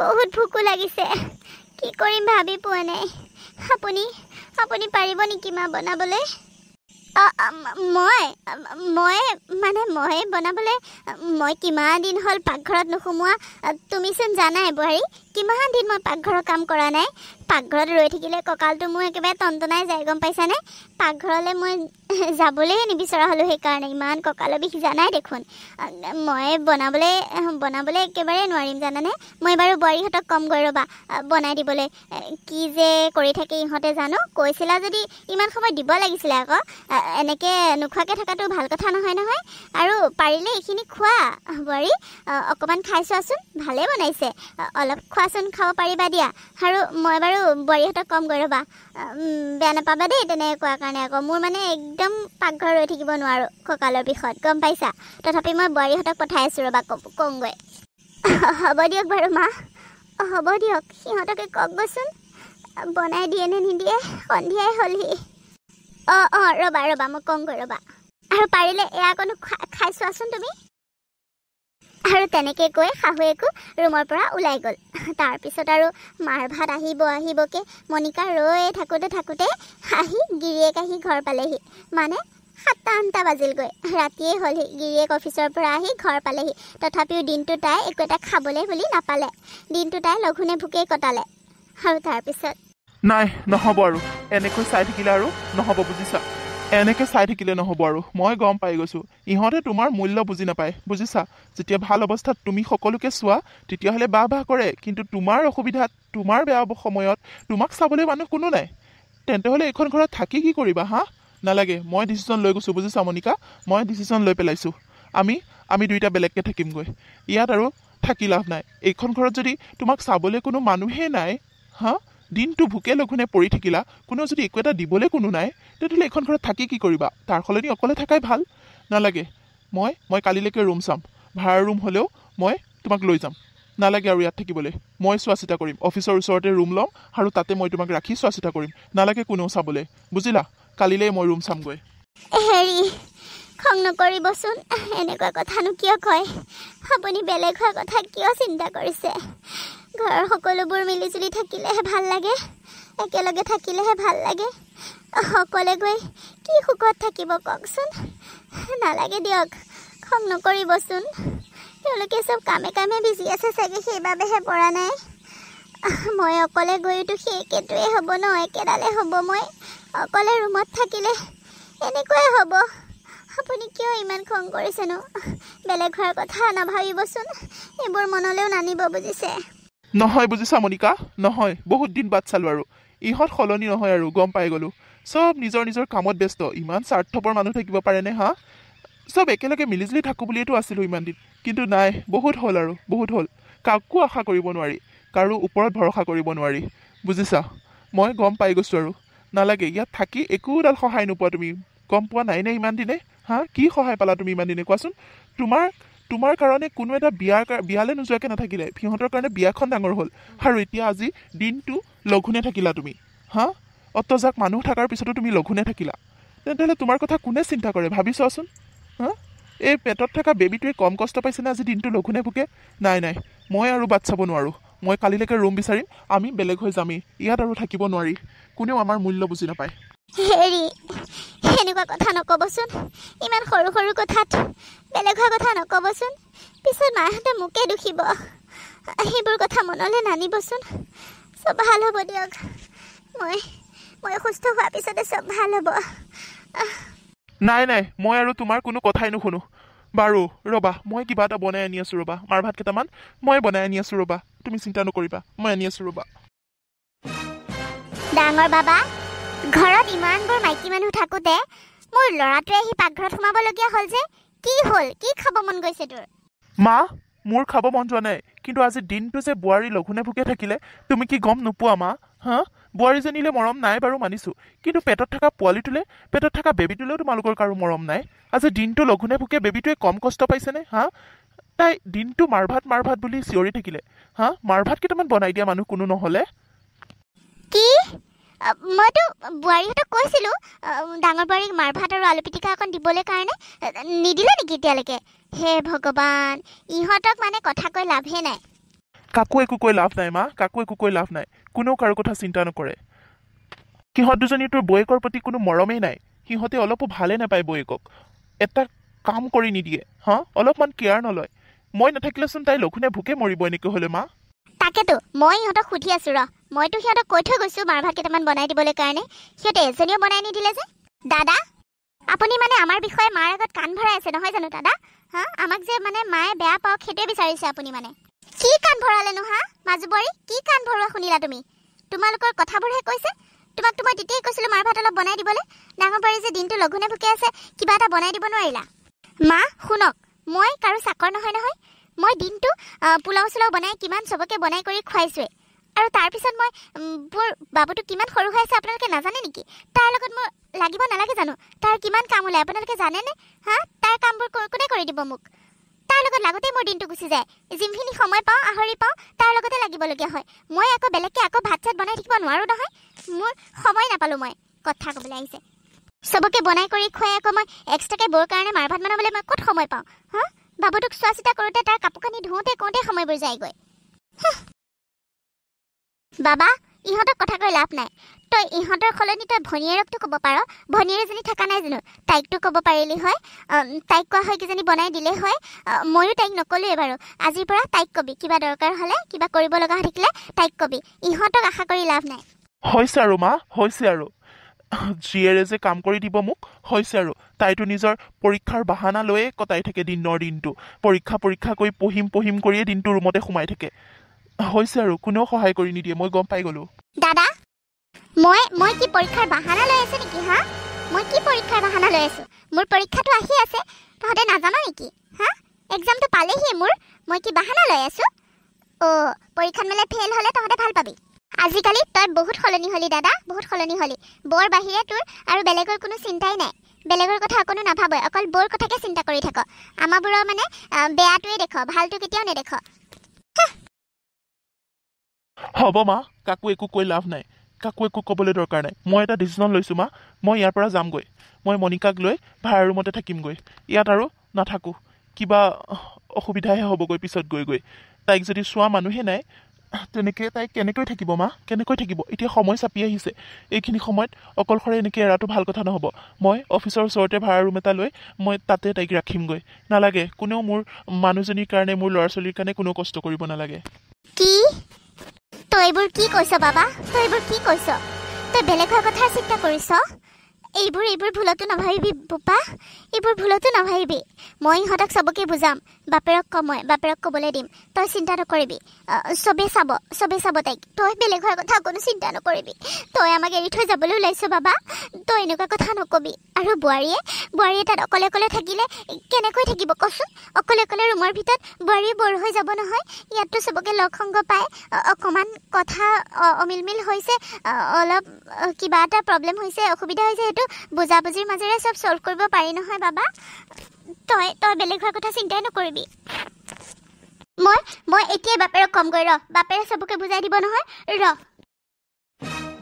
বহুত ভোকো লাগিছে, কি কৰিম ভাবি পোৱা নাই। আপুনি আপুনি পাৰিব নেকি মা বনাবলৈ? মই মই মানে মই বনাবলৈ মই কিমান দিন হ'ল পাকঘৰত নোসোমোৱা, তুমিচোন জানাই বোৱাৰী, কিমান দিন মই পাকঘৰৰ কাম কৰা নাই। পাকঘৰত ৰৈ থাকিলে কঁকালটো মোৰ একেবাৰে টনটনাই যায়, গম পাইছানে? পাকঘৰলৈ মই যাবলৈয়ে নিবিচৰা হ'লোঁ, সেইকাৰণে ইমান কঁকালৰ বিষ, জানাই দেখোন। মই বনাবলৈ বনাবলৈ একেবাৰে নোৱাৰিম জানানে। মই বাৰু বোৱাৰীহঁতক কমগৈ ৰ'বা বনাই দিবলৈ, কি যে কৰি থাকে ইহঁতে জানো। কৈছিলা যদি ইমান সময় দিব লাগিছিলে আকৌ, এনেকৈ নোখোৱাকৈ থকাটো ভাল কথা নহয় নহয়। আৰু পাৰিলে এইখিনি খোৱা বোৱাৰী, অকণমান খাই চোৱাচোন, ভালেই বনাইছে, অলপ খোৱাচোন, খাব পাৰিবা দিয়া। আৰু মই বাৰু বোৱাৰীহঁতক কমগৈ ৰ'বা, বেয়া নাপাবা দেই তেনেকৈ কোৱাৰ কাৰণে আকৌ, মোৰ মানে একদম পাকঘৰ ৰৈ থাকিব নোৱাৰোঁ কঁকালৰ বিষত, গম পাইছা? তথাপি মই বোৱাৰীহঁতক পঠাই আছোঁ ৰ'বা, কমগৈ। হ'ব দিয়ক বাৰু মা, হ'ব দিয়ক, সিহঁতকে কওকগৈচোন বনাই দিয়ে নে নিদিয়ে, সন্ধিয়াই হ'লহি। অঁ অঁ ৰ'বা ৰ'বা, মই কমগৈ ৰ'বা। আৰু পাৰিলে এয়া অকণো খাই চোৱাচোন তুমি। আৰু তেনেকৈ কৈ শাহুৱেকো ৰুমৰ পৰা ওলাই গ'ল। তাৰপিছত আৰু মাৰ ভাত আহিব আহিবকৈ মণিকা ৰৈ থাকোঁতে থাকোঁতে আহি গিৰিয়েক আহি ঘৰ পালেহি, মানে 7টা 8টা বাজিলগৈ, ৰাতিয়ে হ'লহি। গিৰিয়েক অফিচৰ পৰা আহি ঘৰ পালেহি, তথাপিও দিনটো তাই একো এটা খাবলৈ বুলি নাপালে, দিনটো তাই লঘোণে ভোকেই কটালে। আৰু তাৰপিছত নাই, নহ'ব আৰু এনেকৈ চাই থাকিলে আৰু নহ'ব, বুজিছা? এনেকৈ চাই থাকিলে নহ'ব আৰু, মই গম পাই গৈছোঁ ইহঁতে তোমাৰ মূল্য বুজি নাপায়, বুজিছা? যেতিয়া ভাল অৱস্থাত তুমি সকলোকে চোৱা তেতিয়াহ'লে বাহ বাহ কৰে, কিন্তু তোমাৰ অসুবিধাত, তোমাৰ বেয়া সময়ত তোমাক চাবলৈ মানুহ কোনো নাই। তেন্তে হ'লে এইখন ঘৰত থাকি কি কৰিবা? হা, নালাগে, মই ডিচিশ্যন লৈ গৈছোঁ, বুজিছা মণিকা? মই ডিচিশ্যন লৈ পেলাইছোঁ, আমি আমি দুয়োটা বেলেগকৈ থাকিমগৈ, ইয়াত আৰু থাকি লাভ নাই। এইখন ঘৰত যদি তোমাক চাবলৈ কোনো মানুহেই নাই, হা, দিনটো ভোকে লঘোণে পৰি থাকিলা, কোনেও যদি একো এটা দিবলৈ কোনো নাই, তেতিয়াহ'লে এইখন ঘৰত থাকি কি কৰিবা? তাৰ সলনি অকলে থাকাই ভাল। নালাগে, মই মই কালিলৈকে ৰুম চাম, ভাড়া ৰুম হ'লেও মই তোমাক লৈ যাম। নালাগে আৰু ইয়াত থাকিবলৈ, মই চোৱা চিতা কৰিম, অফিচৰ ওচৰতে ৰুম ল'ম আৰু তাতে মই তোমাক ৰাখি চোৱা চিতা কৰিম, নালাগে কোনেও চাবলৈ, বুজিলা? কালিলৈ মই ৰুম চামগৈ। হেৰি, খং নকৰিবচোন, এনেকুৱা কথানো কিয় কয়? আপুনি বেলেগ হোৱাৰ কথা কিয় চিন্তা কৰিছে? ঘৰৰ সকলোবোৰ মিলিজুলি থাকিলেহে ভাল লাগে, একেলগে থাকিলেহে ভাল লাগে। অকলে গৈ কি সুখত থাকিব কওকচোন? নালাগে দিয়ক, খং নকৰিবচোন। তেওঁলোকে চব কামে কামে বিজি আছে চাগে, সেইবাবেহে পৰা নাই। মই অকলে গৈতো সেই একেটোৱে হ'ব ন, একেডালে হ'ব। মই অকলে ৰুমত থাকিলে এনেকুৱাই হ'ব। আপুনি কিয় ইমান খং কৰিছেনো? বেলেগ হোৱাৰ কথা নাভাবিবচোন, এইবোৰ মনলৈও নানিব বুজিছে। নহয় বুজিছা মনিকা, নহয়, বহুত দিন বাট চালোঁ আৰু ইহঁত সলনি নহয় আৰু, গম পাই গ'লোঁ। চব নিজৰ নিজৰ কামত ব্যস্ত। ইমান স্বাৰ্থপৰ মানুহ থাকিব পাৰেনে? হা, চব একেলগে মিলিজুলি থাকোঁ বুলিয়েতো আছিলোঁ ইমান দিন, কিন্তু নাই, বহুত হ'ল আৰু, বহুত হ'ল। কাকো আশা কৰিব নোৱাৰি, কাৰো ওপৰত ভৰসা কৰিব নোৱাৰি বুজিছা। মই গম পাই গৈছোঁ আৰু, নালাগে ইয়াত থাকি একোডাল সহায় নোপোৱা তুমি। গম পোৱা নাই নে ইমান দিনে? হা, কি সহায় পালা তুমি ইমান দিনে কোৱাচোন? তোমাৰ কাৰণে কোনো এটা বিয়ালৈ নোযোৱাকৈ নাথাকিলে, সিহঁতৰ কাৰণে বিয়াখন ডাঙৰ হ'ল, আৰু এতিয়া আজি দিনটো লঘোণে থাকিলা তুমি। হা, অতজাক মানুহ থকাৰ পিছতো তুমি লঘোণে থাকিলা, তেনেহ'লে তোমাৰ কথা কোনে চিন্তা কৰে ভাবি চোৱাচোন। হা, এই পেটত থকা বেবীটোৱে কম কষ্ট পাইছেনে আজি দিনটো লঘোণে ভোকে? নাই নাই, মই আৰু বাট চাব নোৱাৰোঁ। মই কালিলৈকে ৰুম বিচাৰিম, আমি বেলেগ হৈ যামেই, ইয়াত আৰু থাকিব নোৱাৰি। কোনেও আমাৰ মূল্য বুজি নাপায়। হেৰি, এনেকুৱা কথা নক'বচোন, ইমান সৰু সৰু কথাত বেলেগ হোৱা কথা নক'বচোন, পিছত মাহঁতে মোকে দুখিব। সেইবোৰ কথা মনলৈ নানিবচোন। চব ভাল হ'ব দিয়ক, মই মই সুস্থ হোৱাৰ পিছতে চব ভাল হ'ব। নাই নাই, মই আৰু তোমাৰ কোনো কথাই নুশুনো। বাৰু ৰ'বা, মই কিবা এটা বনাই আনি আছোঁ ৰ'বা, মাৰ ভাত কেইটামান মই বনাই আনি আছোঁ ৰ'বা, তুমি চিন্তা নকৰিবা, মই আনি আছোঁ ৰ'বা। ডাঙৰ বাবা, ঘৰত ইমানবোৰ মাইকী মানুহ থাকোঁতে মোৰ ল'ৰাটোৱে আহি পাকঘৰত সোমাবলগীয়া হ'ল যে, কি হ'ল? কি খাব মন গৈছে তোৰ? মা, মোৰ খাব মন যোৱা নাই, কিন্তু আজি দিনটো যে বোৱাৰী লঘোণে ভোকে থাকিলে, তুমি কি গম নোপোৱা মা? হা, বোৱাৰীজনীলৈ মৰম নাই বাৰু মানিছোঁ, কিন্তু পেটত থকা পোৱালিটোলৈ, পেটত থকা বেবীটোলৈও তোমালোকৰ কাৰো মৰম নাই। আজি দিনটো লঘোণে ভোকে বেবীটোৱে কম কষ্ট পাইছেনে? হা, তাই দিনটো মাৰ ভাত বুলি চিঞৰি থাকিলে। হা, মাৰ ভাত কেইটামান বনাই দিয়া মানুহ কোনো নহ'লে। কি? মইতো বোৱাৰীহঁতক কৈছিলোঁ ডাঙৰ বোৱাৰীক মাৰ ভাত আৰু আলু পিটিকা অকণ দিবলৈ কাৰণে, নিদিলে নেকি এতিয়ালৈকে? হে ভগৱান, ইহঁতক মানে কথা কৈ লাভহে নাই। কাকো একো কৈ লাভ নাই মা, কাকো একো কৈ লাভ নাই, কোনেও কাৰো কথা চিন্তা নকৰে। সিহঁত দুজনী তোৰ বৌয়েকৰ প্ৰতি কোনো মৰমেই নাই, সিহঁতে অলপো ভালে নাপায় বৌয়েকক, এটা কাম কৰি নিদিয়ে। হা, অলপমান কেয়াৰ নলয়। মই নাথাকিলেচোন তাই লঘোণে ভোকে মৰিব এনেকৈ হ'লে মা। তাকেতো মই ইহঁতক সুধি আছোঁ ৰ, মইতো সিহঁতক কৈ থৈ গৈছোঁ মাৰ ভাত কেইটামান বনাই দিবলৈ কাৰণে, সিহঁতে এজনীও বনাই নিদিলে যে। দাদা, আপুনি মানে আমাৰ বিষয়ে মাৰ আগত কাণ ভৰাই আছে নহয় জানো দাদা? হা, আমাক যে মানে মায়ে বেয়া পাওক সেইটোৱে বিচাৰিছে আপুনি মানে। কি কাণ ভৰালেনো হা মাজু বোৱাৰী, কি কাণ ভৰোৱা শুনিলা তুমি? তোমালোকৰ কথাবোৰহে কৈছে। তোমাকতো মই তেতিয়াই কৈছিলোঁ মাৰ ভাত অলপ বনাই দিবলৈ, ডাঙৰ বোৱাৰী যে দিনটো লঘোণে ভোকে আছে, কিবা এটা বনাই দিব নোৱাৰিলা। মা শুনক, মই কাৰো চাকৰ নহয় নহয়, মই দিনটো পোলাও চোলাও বনাই কিমান চবকে বনাই কৰি খুৱাইছোৱে, আৰু তাৰপিছত মই মোৰ বাবুটো কিমান সৰু হৈ আছে আপোনালোকে নাজানে নেকি? তাৰ লগত মোৰ লাগিব নালাগে জানো? তাৰ কিমান কাম ওলায় আপোনালোকে জানেনে? হা, তাৰ কামবোৰ কোনে কৰি দিব মোক? তাৰ লগত লাগোতেই মোৰ দিনটো গুচি যায়, যিখিনি সময় পাওঁ আহৰি পাওঁ তাৰ লগতে লাগিবলগীয়া হয়। মই আকৌ বেলেগকৈ আকৌ ভাত চাত বনাই থাকিব নোৱাৰোঁ নহয়, মোৰ সময় নাপালোঁ। মই কথা ক'বলৈ আহিছে, চবকে বনাই কৰি খুৱাই আকৌ মই এক্সট্ৰাকৈ বৌৰ কাৰণে মাৰ ভাত বনাবলৈ মই ক'ত সময় পাওঁ? হা, বাবুটোক চোৱা চিতা কৰোঁতে তাৰ কাপোৰ কানি ধুওঁতে কওঁতে সময়বোৰ যায়গৈ। বাবা, ইহঁতক কথা কৈ লাভ নাই। তই ইহঁতৰ সলনি তই ভনীয়েৰকতো ক'ব পাৰ, ভনীয়েৰজনী থকা নাই জানো? তাইকতো ক'ব পাৰিলি হয়, তাইক কোৱা হয় কিজানি বনাই দিলে হয়। ময়ো তাইক নক'লোৱে বাৰু, আজিৰ পৰা তাইক কবি, কিবা দৰকাৰ হ'লে কিবা কৰিব লগা হৈ থাকিলে তাইক কবি, ইহঁতক আশা কৰি লাভ নাই। হৈছে আৰু মা, হৈছে আৰু, জীয়েৰে যে কাম কৰি দিব মোক, হৈছে আৰু। তাইতো নিজৰ পৰীক্ষাৰ বাহানা লৈয়ে কটাই থাকে দিনৰ দিনটো, পৰীক্ষা পৰীক্ষা কৰি পঢ়িম পঢ়িম কৰিয়ে দিনটো ৰুমতে সোমাই থাকে। হৈছে আৰু, কোনেও সহায় কৰি নিদিয়ে, মই গম পাই গ'লো। দাদা, মই কি পৰীক্ষাৰ বাহানা লৈ আছো নেকি? হা, মই কি পৰীক্ষাৰ বাহানা লৈ আছো? মোৰ পৰীক্ষাটো আহি আছে, তহঁতে নাজান নেকি? হা, এক্সামটো পালেহি মোৰ, মই কি বাহানা লৈ আছো? অ', পৰীক্ষাত মানে ফেইল হ'লে তহঁতে ভাল পাবি। আজিকালি তই বহুত সলনি হ'লি দাদা, বহুত সলনি হ'লি। বৰ বাহিৰে তোৰ আৰু বেলেগৰ কোনো চিন্তাই নাই, বেলেগৰ কথা অকণো নাভাবই, অকল বৰ কথাকে চিন্তা কৰি থাক। আমাৰবোৰৰ মানে বেয়াটোৱে দেখ, ভালটো কেতিয়াও নেদেখ। হ'ব মা, কাকো একো কৈ লাভ নাই, কাকো একো ক'বলৈ দৰকাৰ নাই। মই এটা ডিচিশ্যন লৈছোঁ মা, মই ইয়াৰ পৰা যামগৈ। মই মনিকাক লৈ ভাড়া ৰুমতে থাকিমগৈ, ইয়াত আৰু নাথাকোঁ। কিবা অসুবিধাহে হ'বগৈ পিছত গৈ গৈ। তাইক যদি চোৱা মানুহে নাই, তেনেকৈ তাই কেনেকৈ থাকিব মা, কেনেকৈ থাকিব? এতিয়া সময় চাপি আহিছে, এইখিনি সময়ত অকলশৰে এনেকৈ এৰাটো ভাল কথা নহ'ব। মই অফিচৰ ওচৰতে ভাড়া ৰুম এটা লৈ মই তাতে তাইক ৰাখিমগৈ। নালাগে, কোনেও মোৰ মানুহজনীৰ কাৰণে, মোৰ ল'ৰা ছোৱালীৰ কাৰণে কোনেও কষ্ট কৰিব নালাগে। কি তই এইবোৰ কি কৈছ বাবা? তই এইবোৰ কি কৈছ? তই বেলেগ হোৱাৰ কথাৰ চিন্তা কৰিছ? এইবোৰ এইবোৰ ভুলতো নাভাবিবি বোপা, এইবোৰ ভুলতো নাভাবিবি। মই ইহঁতক চবকে বুজাম, বাপেৰক কম, মই বাপেৰক ক'বলৈ দিম, তই চিন্তা নকৰিবি। চবেই চাব, চবেই চাব তাইক। তই বেলেগ হোৱাৰ কথা অকণো চিন্তা নকৰিবি। তই আমাক এৰি থৈ যাবলৈ ওলাইছ বাবা, তই এনেকুৱা কথা নকবি। আৰু বোৱাৰীয়ে, বোৱাৰীয়ে তাত অকলে অকলে থাকিলে কেনেকৈ থাকিব কচোন? অকলে অকলে ৰুমৰ ভিতৰত বোৱাৰীয়ে বৰ হৈ যাব নহয়। ইয়াততো চবকে লগ সংগ পায়, অকণমান কথা অমিলমিল হৈছে, অলপ কিবা এটা প্ৰব্লেম হৈছে, অসুবিধা হৈছে, সেইটো বুজাবুজিৰ মাজেৰে চব ছল্ভ কৰিব পাৰি নহয় বাবা। তই তই বেলেগ হোৱাৰ কথা চিন্তাই নকৰিবি। মই মই এতিয়াই বাপেৰক কমগৈ ৰ, বাপেৰে চবকে বুজাই দিব নহয় ৰ।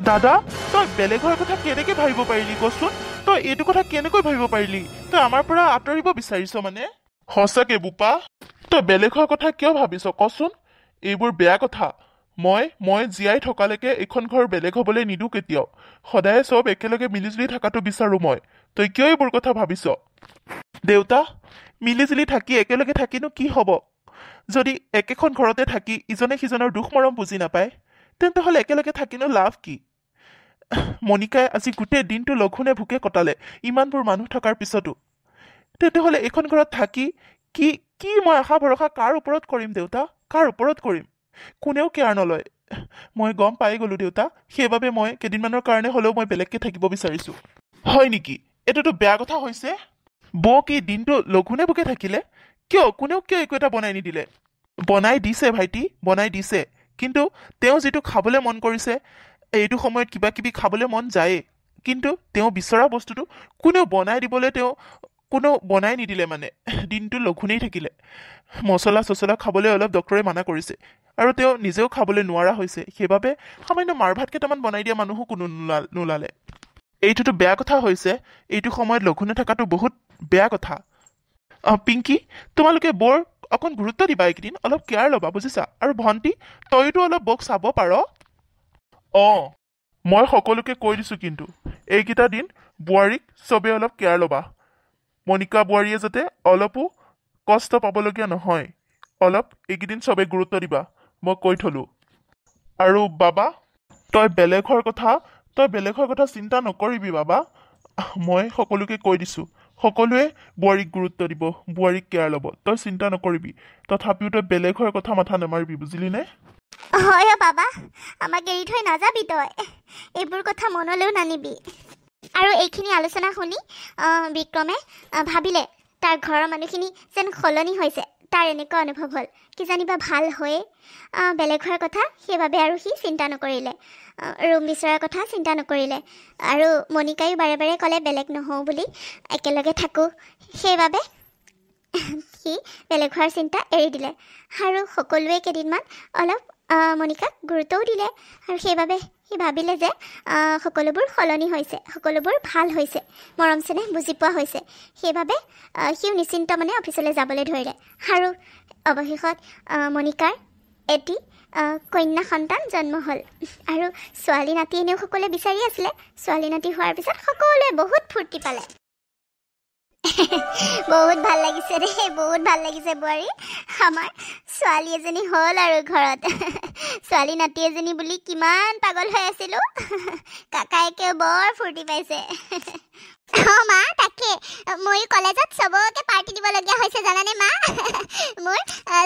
দাদা, তই বেলেগ হোৱাৰ কথা কেনেকৈ ভাবিব পাৰিলি কচোন? তই এইটো কথা কেনেকৈ ভাবিব পাৰিলি? তই আমাৰ পৰা আঁতৰিব বিচাৰিছ মানে? সঁচাকে বোপা, তই বেলেগ হোৱাৰ কথা কিয় ভাবিছ কচোন? এইবোৰ বেয়া কথা। মই মই জীয়াই থকালৈকে এইখন ঘৰ বেলেগ হ'বলৈ নিদিওঁ কেতিয়াও। সদায় চব একেলগে মিলিজুলি থকাটো বিচাৰোঁ মই। তই কিয় এইবোৰ কথা ভাবিছ? দেউতা, মিলিজুলি থাকি একেলগে থাকিনো কি হ'ব যদি একেখন ঘৰতে থাকি ইজনে সিজনৰ দুখ মৰম বুজি নাপায়? তেন্তে হ'লে একেলগে থাকিনো লাভ কি? মণিকাই আজি গোটেই দিনটো লঘোণে ভোকে কটালে ইমানবোৰ মানুহ থকাৰ পিছতো। তেন্তে হ'লে এইখন ঘৰত থাকি কি কি মই আশা ভৰসা কাৰ ওপৰত কৰিম দেউতা? কাৰ ওপৰত কৰিম? কোনেও কেয়াৰ নলয়। মই গম পাই গ'লো দেউতা, সেইবাবে মই কেইদিনমানৰ কাৰণে হ'লেও মই বেলেগকৈ থাকিব বিচাৰিছোঁ। হয় নেকি? এইটোতো বেয়া কথা হৈছে। বৌ কি দিনটো লঘোণে ভোকে থাকিলে? কিয় কোনেও কিয় একো এটা বনাই নিদিলে? বনাই দিছে ভাইটি, বনাই দিছে, কিন্তু তেওঁ যিটো খাবলৈ মন কৰিছে, এইটো সময়ত কিবা কিবি খাবলৈ মন যায়েই, কিন্তু তেওঁ বিচৰা বস্তুটো কোনেও বনাই দিবলৈ, তেওঁ কোনেও বনাই নিদিলে, মানে দিনটো লঘোণেই থাকিলে। মছলা চছলা খাবলৈ অলপ ডক্টৰে মানা কৰিছে আৰু তেওঁ নিজেও খাবলৈ নোৱাৰা হৈছে, সেইবাবে সামান্য মাৰ ভাত কেইটামান বনাই দিয়া মানুহো কোনো নোলালে। এইটোতো বেয়া কথা হৈছে। এইটো সময়ত লঘোণে থকাটো বহুত বেয়া কথা। পিংকি, তোমালোকে বৰ অকণ গুৰুত্ব দিবা এইকেইদিন, অলপ কেয়াৰ ল'বা বুজিছা। আৰু ভণ্টি, তইতো অলপ বৌক চাব পাৰ। অঁ, মই সকলোকে কৈ দিছোঁ, কিন্তু এইকেইটা দিন বোৱাৰীক চবেই অলপ কেয়াৰ ল'বা। মণিকা বোৱাৰীয়ে যাতে অলপো কষ্ট পাবলগীয়া নহয়, অলপ এইকেইদিন চবেই গুৰুত্ব দিবা, মই কৈ থলোঁ। আৰু বাবা, তই বেলেগ হোৱাৰ কথা, তই বেলেগ হোৱাৰ কথা চিন্তা নকৰিবি বাবা। মই সকলোকে কৈ দিছোঁ, সকলোৱে বোৱাৰীক গুৰুত্ব দিব, বোৱাৰীক কেয়াৰ ল'ব, তই চিন্তা নকৰিবি। তথাপিও তই বেলেগ হোৱাৰ কথা মাথা নামাৰিবি, বুজিলি নে? হয় বাবা, আমাক এৰি থৈ নাযাবি তই, এইবোৰ কথা মনলৈও নানিবি। আৰু এইখিনি আলোচনা শুনি বিক্ৰমে ভাবিলে তাৰ ঘৰৰ মানুহখিনি যেন সলনি হৈছে, তাৰ এনেকুৱা অনুভৱ হ'ল। কিজানিবা ভাল হৈয়ে বেলেগ হোৱাৰ কথা, সেইবাবে আৰু সি চিন্তা নকৰিলে, ৰুম বিচৰাৰ কথা চিন্তা নকৰিলে। আৰু মণিকায়ো বাৰে বাৰে ক'লে বেলেগ নহওঁ বুলি, একেলগে থাকোঁ, সেইবাবে সি বেলেগ হোৱাৰ চিন্তা এৰি দিলে। আৰু সকলোৱে কেইদিনমান অলপ মণিকাক গুৰুত্বও দিলে, আৰু সেইবাবে সি ভাবিলে যে সকলোবোৰ সলনি হৈছে, সকলোবোৰ ভাল হৈছে, মৰম চেনেহ বুজি পোৱা হৈছে। সেইবাবে সিও নিশ্চিন্ত মানে অফিচলৈ যাবলৈ ধৰিলে। আৰু অৱশেষত মণিকাৰ এটি কন্যা সন্তান জন্ম হ'ল। আৰু ছোৱালী নাতি এনেও সকলোৱে বিচাৰি আছিলে। ছোৱালী নাতি হোৱাৰ পিছত সকলোৱে বহুত ফূৰ্তি পালে। বহুত ভাল লাগিছে দেই, বহুত ভাল লাগিছে বোৱাৰী, আমাৰ ছোৱালী এজনী হ'ল আৰু ঘৰত। ছোৱালী নাতি এজনী বুলি কিমান পাগল হৈ আছিলোঁ, কাকায়েকেও বৰ ফূৰ্তি পাইছে। অঁ মা, তাকে ময়ো কলেজত চবকে পাৰ্টি দিবলগীয়া হৈছে জানানে মা। মোৰ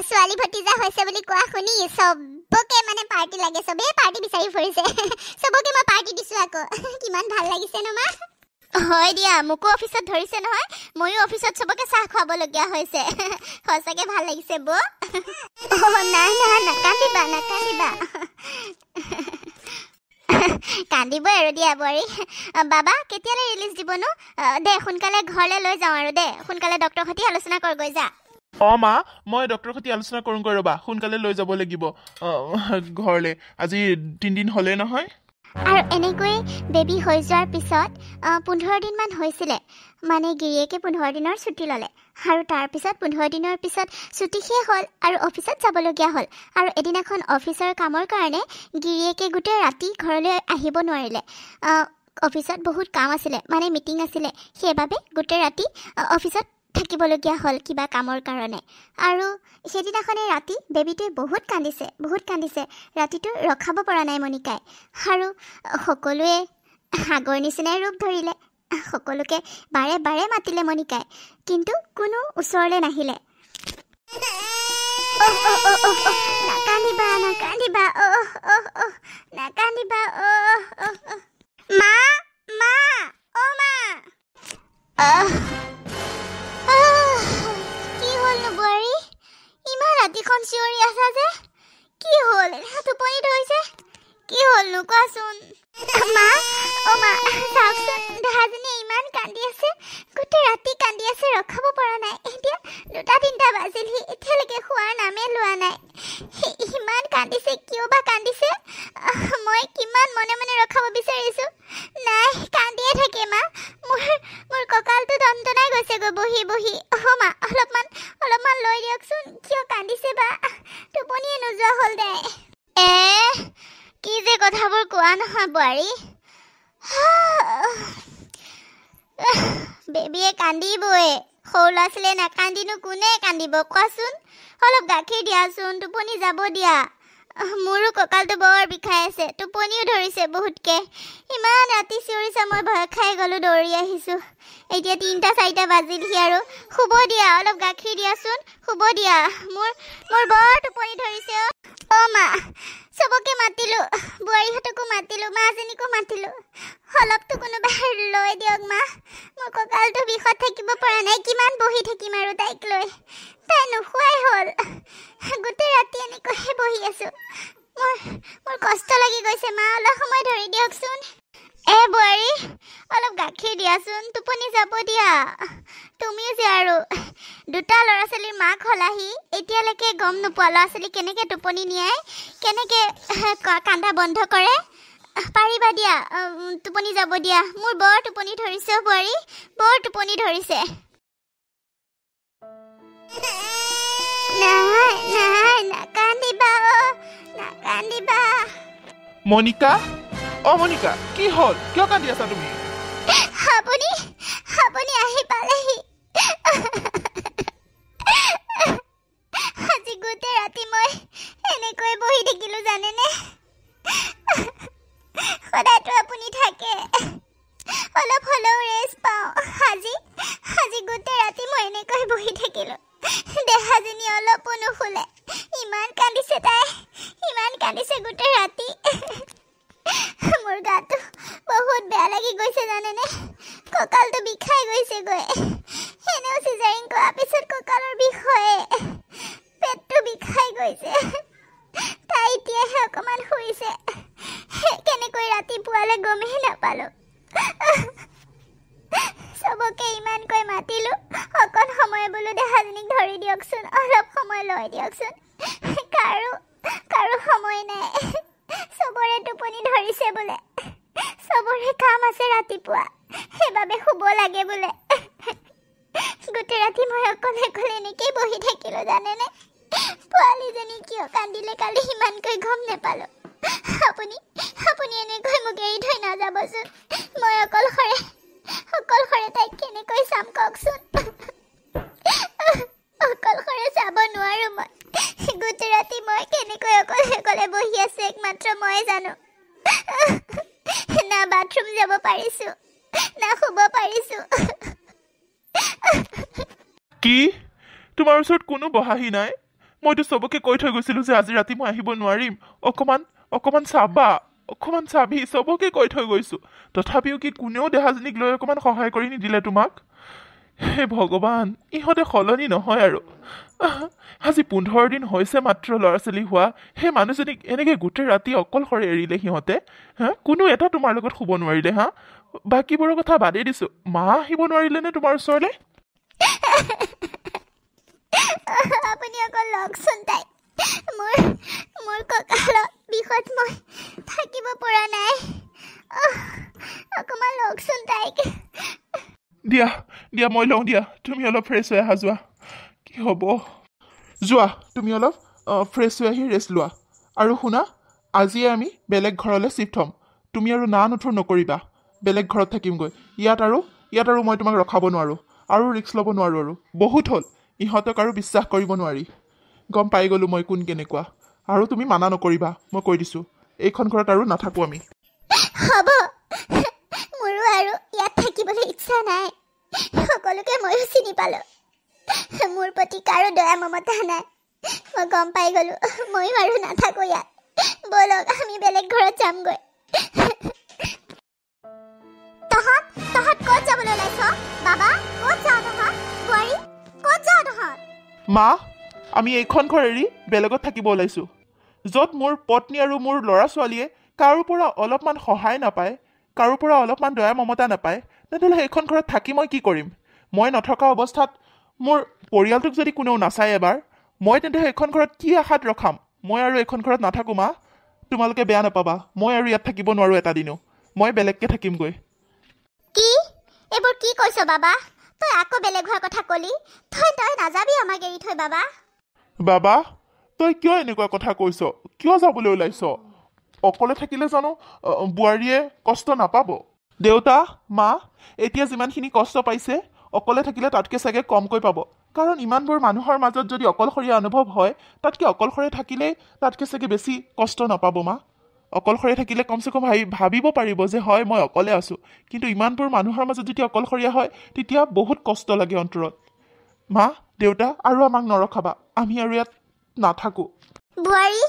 ছোৱালী ভতিজা হৈছে বুলি কোৱা শুনি চবকে মানে পাৰ্টি লাগে, চবেই পাৰ্টি বিচাৰি ফুৰিছে, চবকে মই পাৰ্টি দিছোঁ আকৌ। কিমান ভাল লাগিছে ন মা? হয় দিয়া, মোকো অফিচত ধৰিছে নহয়, ময়ো অফিচত চবকে চাহ খুৱাবলগীয়া হৈছে। সঁচাকে ভাল লাগিছে বৌ। নাই নাই, নাকান্দিবা নাকান্দিবা, কান্দিবই আৰু দিয়া বোৱাৰী। বাবা কেতিয়ালৈ ৰিলিজ দিবনো? দে সোনকালে ঘৰলৈ লৈ যাওঁ আৰু দে, সোনকালে ডক্টৰৰ সৈতে আলোচনা কৰগৈ যা। অঁ মা, মই ডক্টৰৰ সৈতে আলোচনা কৰোঁগৈ ৰ'বা, সোনকালে লৈ যাব লাগিব ঘৰলৈ। আজি 3 দিন হ'লেই নহয়। আৰু এনেকৈ বেবী হৈ যোৱাৰ পিছত 15 দিনমান হৈছিলে, মানে গিৰিয়েকে 15 দিনৰ ছুটি ল'লে। আৰু তাৰপিছত 15 দিনৰ পিছত ছুটি শেষ হ'ল আৰু অফিচত যাবলগীয়া হ'ল। আৰু এদিনাখন অফিচৰ কামৰ কাৰণে গিৰিয়েকে গোটেই ৰাতি ঘৰলৈ আহিব নোৱাৰিলে। অফিচত বহুত কাম আছিলে, মানে মিটিং আছিলে, সেইবাবে গোটেই ৰাতি অফিচত থাকিবলগীয়া হ'ল কিবা কামৰ কাৰণে। আৰু সেইদিনাখনে ৰাতি বেবীটোৱে বহুত কান্দিছে, বহুত কান্দিছে, ৰাতিটো ৰখাব পৰা নাই মণিকাই। আৰু সকলোৱে আগৰ নিচিনাই ৰূপ ধৰিলে, সকলোকে বাৰে বাৰে মাতিলে মণিকাই, কিন্তু কোনো ওচৰলৈ নাহিলে। নাকান্দিবা, নাকান্দিবা, অহ অহ অহ, নাকান্দিবা, অহ অহ অহ। মা, মা, অ' মা। কি হ'লনো বোৱাৰী, ইমান ৰাতিখন চিঞৰি আছা যে? কি হ'ল, টোপনি ধৰিছে? কি হ'লনো কোৱাচোন? মা, অ' মা, চাওকচোন, দেহাজনীয়ে ইমান কান্দি আছে, গোটেই ৰাতি কান্দি আছে, ৰখাব পৰা নাই। এতিয়া 2-3টা বাজিলহি, এতিয়ালৈকে খোৱাৰ নামেই লোৱা নাই। ইমান কান্দিছে, কিয় বা কান্দিছে? মই কিমান মনে মনে ৰখাব বিচাৰিছোঁ, নাই, কান্দিয়ে থাকে মা। মোৰ কঁকালটো টনটনাই গৈছেগৈ বহি বহি। অ' মা, অলপমান লৈ দিয়কচোন, কিয় কান্দিছে বা, টোপনিয়ে নোযোৱা হ'ল দে। কি যে কথাবোৰ কোৱা নহয় বোৱাৰী। বেবীয়ে কান্দিবই, সৰু ল'ৰা ছোৱালীয়ে নাকান্দিনো কোনে কান্দিব কোৱাচোন? অলপ গাখীৰ দিয়াচোন, টোপনি যাব দিয়া। মোৰো কঁকালটো বৰ বিষাই আছে, টোপনিও ধৰিছে বহুতকে। ইমান ৰাতি চিঞৰিছা, মই ভয় খাই গ'লোঁ, দৌৰি আহিছোঁ। এতিয়া 3-4টা বাজিলহি আৰু। শুব দিয়া, অলপ গাখীৰ দিয়াচোন, শুব দিয়া, মোৰ বৰ টোপনি ধৰিছে। অ' মা, চবকে মাতিলোঁ, বোৱাৰীহঁতকো মাতিলোঁ, মাজনীকো মাতিলোঁ, অলপতো কোনোবাই লৈ দিয়ক মা, মোৰ কঁকালটো বিষত থাকিব পৰা নাই, কিমান বহি থাকিম আৰু তাইক লৈ। তাই নোখোৱাই হ'ল, গোটেই ৰাতি এনেকৈয়ে বহি আছোঁ, মোৰ কষ্ট লাগি গৈছে মা, অলপ সময় ধৰি দিয়কচোন। এ বোৱাৰী, অলপ গাখীৰ দিয়াচোন, টোপনি যাব দিয়া। তুমিও যে আৰু 2টা ল'ৰা ছোৱালীৰ মাক হ'লাহি, এতিয়ালৈকে গম নোপোৱা ল'ৰা ছোৱালী কেনেকৈ টোপনি নিয়াই, কেনেকৈ কান্দা বন্ধ কৰে। পাৰিবা দিয়া, টোপনি যাব দিয়া, মোৰ বৰ টোপনি ধৰিছে বোৱাৰী, বৰ টোপনি ধৰিছে। নাই নাই, নাকান্দিবা, নাকান্দিবা। মণিকা, অ মণিকা, কি হ'ল, কিয় কান্দি আছা তুমি? আপুনি আহি পালেহি। আজি গোটেই ৰাতি মই এনেকৈ বহি থাকিলো জানেনে? সদায়তো আপুনি থাকে, অলপ হ'লেও ৰেষ্ট পাওঁ। আজি গোটেই ৰাতি মই এনেকৈ বহি থাকিলো, দেহাজনী অলপো নুশুলে, ইমান কান্দিছে তাই, ইমান কান্দিছে গোটেই ৰাতি। মোৰ গাটো বহুত বেয়া লাগি গৈছে জানেনে, কঁকালটো বিষাই গৈছেগৈ। এনেও চিজাৰিং কৰাৰ পিছত কঁকালৰ বিষ হয়ে, পেটটো বিষাই গৈছে। তাই এতিয়াহে অকণমান শুইছে, কেনেকৈ ৰাতিপুৱালে গমেই নাপালোঁ। চবকে ইমানকৈ মাতিলোঁ, অকণ সময় বোলো দেহাজনীক ধৰি দিয়কচোন, অলপ সময় লৈ দিয়কচোন, কাৰো সময় নাই, চবৰে টোপনি ধৰিছে বোলে, চবৰে কাম আছে ৰাতিপুৱা, সেইবাবে শুব লাগে বোলে। গোটেই ৰাতি মই অকলে অকলে এনেকেই বহি থাকিলোঁ জানেনে? পোৱালীজনী কিয় কান্দিলে কালি ইমানকৈ গম নাপালোঁ। আপুনি এনেকৈ মোক এৰি থৈ নাযাবচোন, মই অকলশৰে তাইক কেনেকৈ চাম কওকচোন? অকলশৰে চাব নোৱাৰোঁ মই, গোটেই ৰাতি মই কেনেকৈ অকলে অকলে বহি আছোঁ একমাত্ৰ মই জানো। না বাথৰুম যাব পাৰিছোঁ, না শুব পাৰিছোঁ। কি তোমাৰ ওচৰত কোনো বহাহি নাই? মইতো চবকে কৈ থৈ গৈছিলোঁ যে আজি ৰাতি মই আহিব নোৱাৰিম, অকণমান চাবা, অকণমান চাবি, চবকে কৈ থৈ গৈছোঁ। তথাপিও কি কোনেও দেহাজনীক লৈ অকণমান সহায় কৰি নিদিলে তোমাক? হে ভগৱান, ইহঁতে সলনি নহয় আৰু। আজি 15 দিন হৈছে মাত্ৰ ল'ৰা ছোৱালী হোৱা, সেই মানুহজনীক এনেকৈ গোটেই ৰাতি অকলশৰে এৰিলে সিহঁতে। হা, কোনো এটা তোমাৰ লগত শুব নোৱাৰিলে? হা, বাকীবোৰৰ কথা বাদেই দিছোঁ, মা আহিব নোৱাৰিলে নে তোমাৰ ওচৰলৈ? আপুনি অকল লওকচোন তাইক, মোৰ কঁকালত বিষত মই থাকিব পৰা নাই। অকণমান লওকচোন তাইক। দিয়া দিয়া, মই লওঁ দিয়া, তুমি অলপ ফ্ৰেছ হৈ আহা যোৱা। কি হ'ব, যোৱা তুমি অলপ ফ্ৰেছ হৈ আহি ৰেষ্ট লোৱা। আৰু শুনা, আজিয়ে আমি বেলেগ ঘৰলৈ শ্বিফ্ট হ'ম। তুমি আৰু না নুঠুৰ নকৰিবা, বেলেগ ঘৰত থাকিমগৈ। ইয়াত আৰু মই তোমাক ৰখাব নোৱাৰোঁ, আৰু ৰিস্ক ল'ব নোৱাৰোঁ, আৰু বহুত হ'ল। ইহঁতক আৰু বিশ্বাস কৰিব নোৱাৰি। গম পাই গ'লোঁ মই কোন কেনেকুৱা। আৰু তুমি মানা নকৰিবা, মই কৈ দিছোঁ, এইখন ঘৰত আৰু নাথাকোঁ আমি। হ'ব, মোৰো আৰু ইয়াত থাকিবলৈ ইচ্ছা নাই। সকলোকে ময়ো চিনি পালোঁ, মোৰ প্ৰতি কাৰো দয়া মমতা নাই। মই গম পাই গ'লোঁ, ময়ো আৰু নাথাকোঁ ইয়াত। ব'লক, আমি বেলেগ ঘৰত যামগৈ। তহঁত তহঁত ক'ত যাবলৈ ওলাইছ? বাবা ক'ত যাওঁ তহঁত? বোৱাৰী ক'ত যাওঁ তহঁত? মা, আমি এইখন ঘৰ এৰি বেলেগত থাকিব ওলাইছোঁ, য'ত মোৰ পত্নী আৰু মোৰ ল'ৰা ছোৱালীয়ে কাৰো পৰা অলপমান সহায় নাপায়, কাৰো পৰা অলপমান দয়া মমতা নাপায়। তেনেহ'লে সেইখন ঘৰত থাকি মই কি কৰিম? মই নথকা অৱস্থাত মোৰ পৰিয়ালটোক যদি কোনেও নাচায় এবাৰ, মই তেন্তে সেইখন ঘৰত কি আশাত ৰখাম? মই আৰু এইখন ঘৰত নাথাকোঁ মা, তোমালোকে বেয়া নাপাবা, মই আৰু ইয়াত থাকিব নোৱাৰোঁ এটা দিনো। মই বেলেগকৈ থাকিমগৈ। কি এইবোৰ কি কৈছ বাবা? তই আকৌ বেলেগ হোৱাৰ কথা ক'লি? তই নাযাবি আমাক এৰি থৈ বাবা। বাবা, তই কিয় এনেকুৱা কথা কৈছ? কিয় যাবলৈ ওলাইছ? অকলে থাকিলে জানো বোৱাৰীয়ে কষ্ট নাপাব? দেউতা, মা, এতিয়া যিমানখিনি কষ্ট পাইছে, অকলে থাকিলে তাতকৈ চাগে কমকৈ পাব। কাৰণ ইমানবোৰ মানুহৰ মাজত যদি অকলশৰীয়া অনুভৱ হয়, তাতকৈ অকলশৰে থাকিলেই তাতকৈ চাগে বেছি কষ্ট নাপাব মা। অকলশৰে থাকিলে কমচে কম ভাবিব পাৰিব যে হয় মই অকলে আছোঁ। কিন্তু ইমানবোৰ মানুহৰ মাজত যেতিয়া অকলশৰীয়া হয়, তেতিয়া বহুত কষ্ট লাগে অন্তৰত। মা, দেউতা, আৰু আমাক নৰখাবা, আমি আৰু ইয়াত নাথাকোঁ। বোৱাৰী,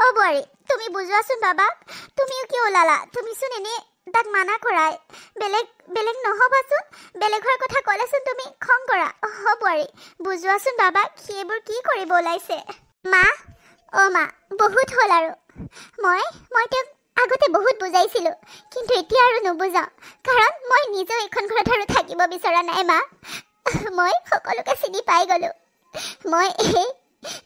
অ' বোৱাৰী, তুমি বুজোৱাচোন বাবাক। তুমিও কিয় ওলালা? তুমিচোন এনেই তাক মানা কৰাই। বেলেগ বেলেগ নহ'বাচোন, বেলেগ হোৱাৰ কথা ক'লেচোন তুমি খং কৰা। অ' বোৱাৰী, বুজোৱাচোন বাবাক, সি এইবোৰ কি কৰিব ওলাইছে? মা, অ' মা, বহুত হ'ল আৰু। মই তেওঁক আগতে বহুত বুজাইছিলোঁ, কিন্তু এতিয়া আৰু নুবুজাওঁ। কাৰণ মই নিজেও এইখন ঘৰত আৰু থাকিব বিচৰা নাই মা। মই সকলোকে চিনি পাই গ'লোঁ। মই এই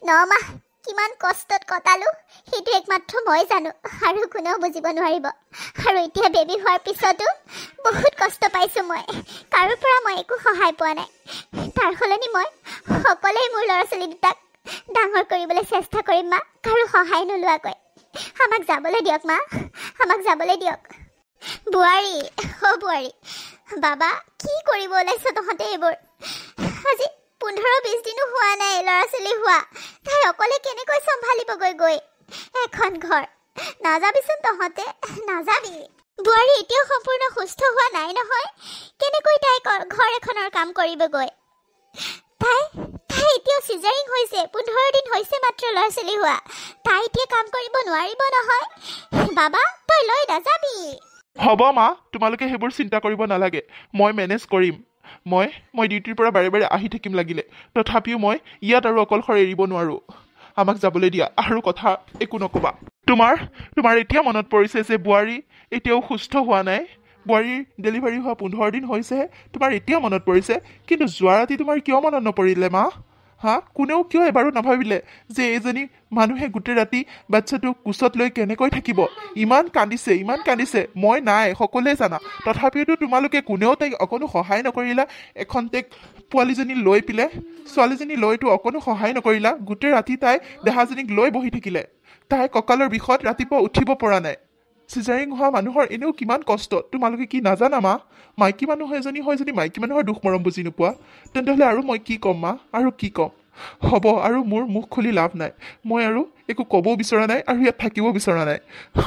9 মাহ কিমান কষ্টত কটালোঁ সেইটো একমাত্ৰ মই জানো, আৰু কোনেও বুজিব নোৱাৰিব। আৰু এতিয়া বেবী হোৱাৰ পিছতো বহুত কষ্ট পাইছোঁ মই। কাৰো পৰা মই একো সহায় পোৱা নাই। তাৰ সলনি মই সকলোৱে মোৰ ল'ৰা ছোৱালী দুটাক ডাঙৰ কৰিবলৈ চেষ্টা কৰিম মা, কাৰো সহায় নোলোৱাকৈ। আমাক যাবলৈ দিয়ক মা, আমাক যাবলৈ দিয়ক। বোৱাৰী, অ' বোৱাৰী, বাবা কি কৰিব ওলাইছ তহঁতে এইবোৰ? আজি 15-20 দিনো হোৱা নাই ল'ৰা ছোৱালী হোৱা, তাই অকলে কেনেকৈ চম্ভালিবগৈ গৈ এখন ঘৰ? নাযাবিচোন তহঁতে, নাযাবি। বোৱাৰী এতিয়াও সম্পূৰ্ণ সুস্থ হোৱা নাই নহয়, কেনেকৈ তাই ঘৰ এখনৰ কাম কৰিবগৈ? তাই এতিয়াও চিজাৰিং হৈছে, 15 দিন হৈছে মাত্ৰ ল'ৰা ছোৱালী হোৱা, তাই এতিয়া কাম কৰিব নোৱাৰিব নহয়। বাবা, তই লৈ নাযাবি। হ'ব মা, তোমালোকে সেইবোৰ চিন্তা কৰিব নালাগে, মই মেনেজ কৰিম। মই ডিউটিৰ পৰা বাৰে বাৰে আহি থাকিম লাগিলে, তথাপিও মই ইয়াত আৰু অকলশৰে এৰিব নোৱাৰোঁ। আমাক যাবলৈ দিয়া, আৰু কথা একো নক'বা। তোমাৰ এতিয়া মনত পৰিছে যে বোৱাৰী এতিয়াও সুস্থ হোৱা নাই, বোৱাৰীৰ ডেলিভাৰী হোৱা 15 দিন হৈছেহে, তোমাৰ এতিয়া মনত পৰিছে। কিন্তু যোৱা ৰাতি তোমাৰ কিয় মনত নপৰিলে মা? হা, কোনেও কিয় এবাৰো নাভাবিলে যে এইজনী মানুহে গোটেই ৰাতি বাচ্ছাটোক কোচত লৈ কেনেকৈ থাকিব? ইমান কান্দিছে, ইমান কান্দিছে, মই নাই, সকলোৱে জানা। তথাপিওতো তোমালোকে কোনেও তাইক অকণো সহায় নকৰিলা। এখন্তেক পোৱালীজনী লৈ পেলাই, ছোৱালীজনী লৈতো অকণো সহায় নকৰিলা। গোটেই ৰাতি তাই দেহাজনীক লৈ বহি থাকিলে। তাই কঁকালৰ বিষত ৰাতিপুৱা উঠিব পৰা নাই। চিজাৰিং হোৱা মানুহৰ এনেও কিমান কষ্ট, তোমালোকে কি নাজানা মা? মাইকী মানুহ এজনী হৈ যদি মাইকী মানুহৰ দুখ মৰম বুজি নোপোৱা, তেন্তে হ'লে আৰু মই কি ক'ম মা? আৰু কি ক'ম? হ'ব, আৰু মোৰ মুখ খুলি লাভ নাই। মই আৰু একো ক'বও বিচৰা নাই, আৰু ইয়াত থাকিবও বিচৰা নাই।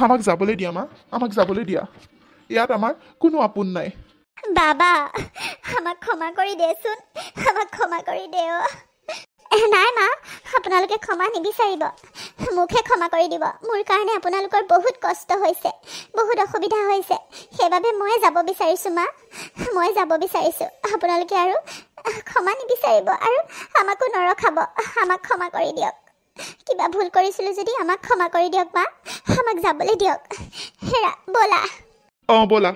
আমাক যাবলৈ দিয়া মা, আমাক যাবলৈ দিয়া। ইয়াত আমাৰ কোনো আপোন নাই। বাবা, আমাক ক্ষমা কৰি দেচোন, আমাক ক্ষমা কৰি দে। নাই মা, আপোনালোকে ক্ষমা নিবিচাৰিব, মোকহে ক্ষমা কৰি দিব। মোৰ কাৰণে আপোনালোকৰ বহুত কষ্ট হৈছে, বহুত অসুবিধা হৈছে, সেইবাবে মই যাব বিচাৰিছোঁ মা, মই যাব বিচাৰিছোঁ। আপোনালোকে আৰু ক্ষমা নিবিচাৰিব আৰু আমাকো নৰখাব। আমাক ক্ষমা কৰি দিয়ক। কিবা ভুল কৰিছিলোঁ যদি আমাক ক্ষমা কৰি দিয়ক মা, আমাক যাবলৈ দিয়ক। হেৰা ব'লা। অঁ ব'লা।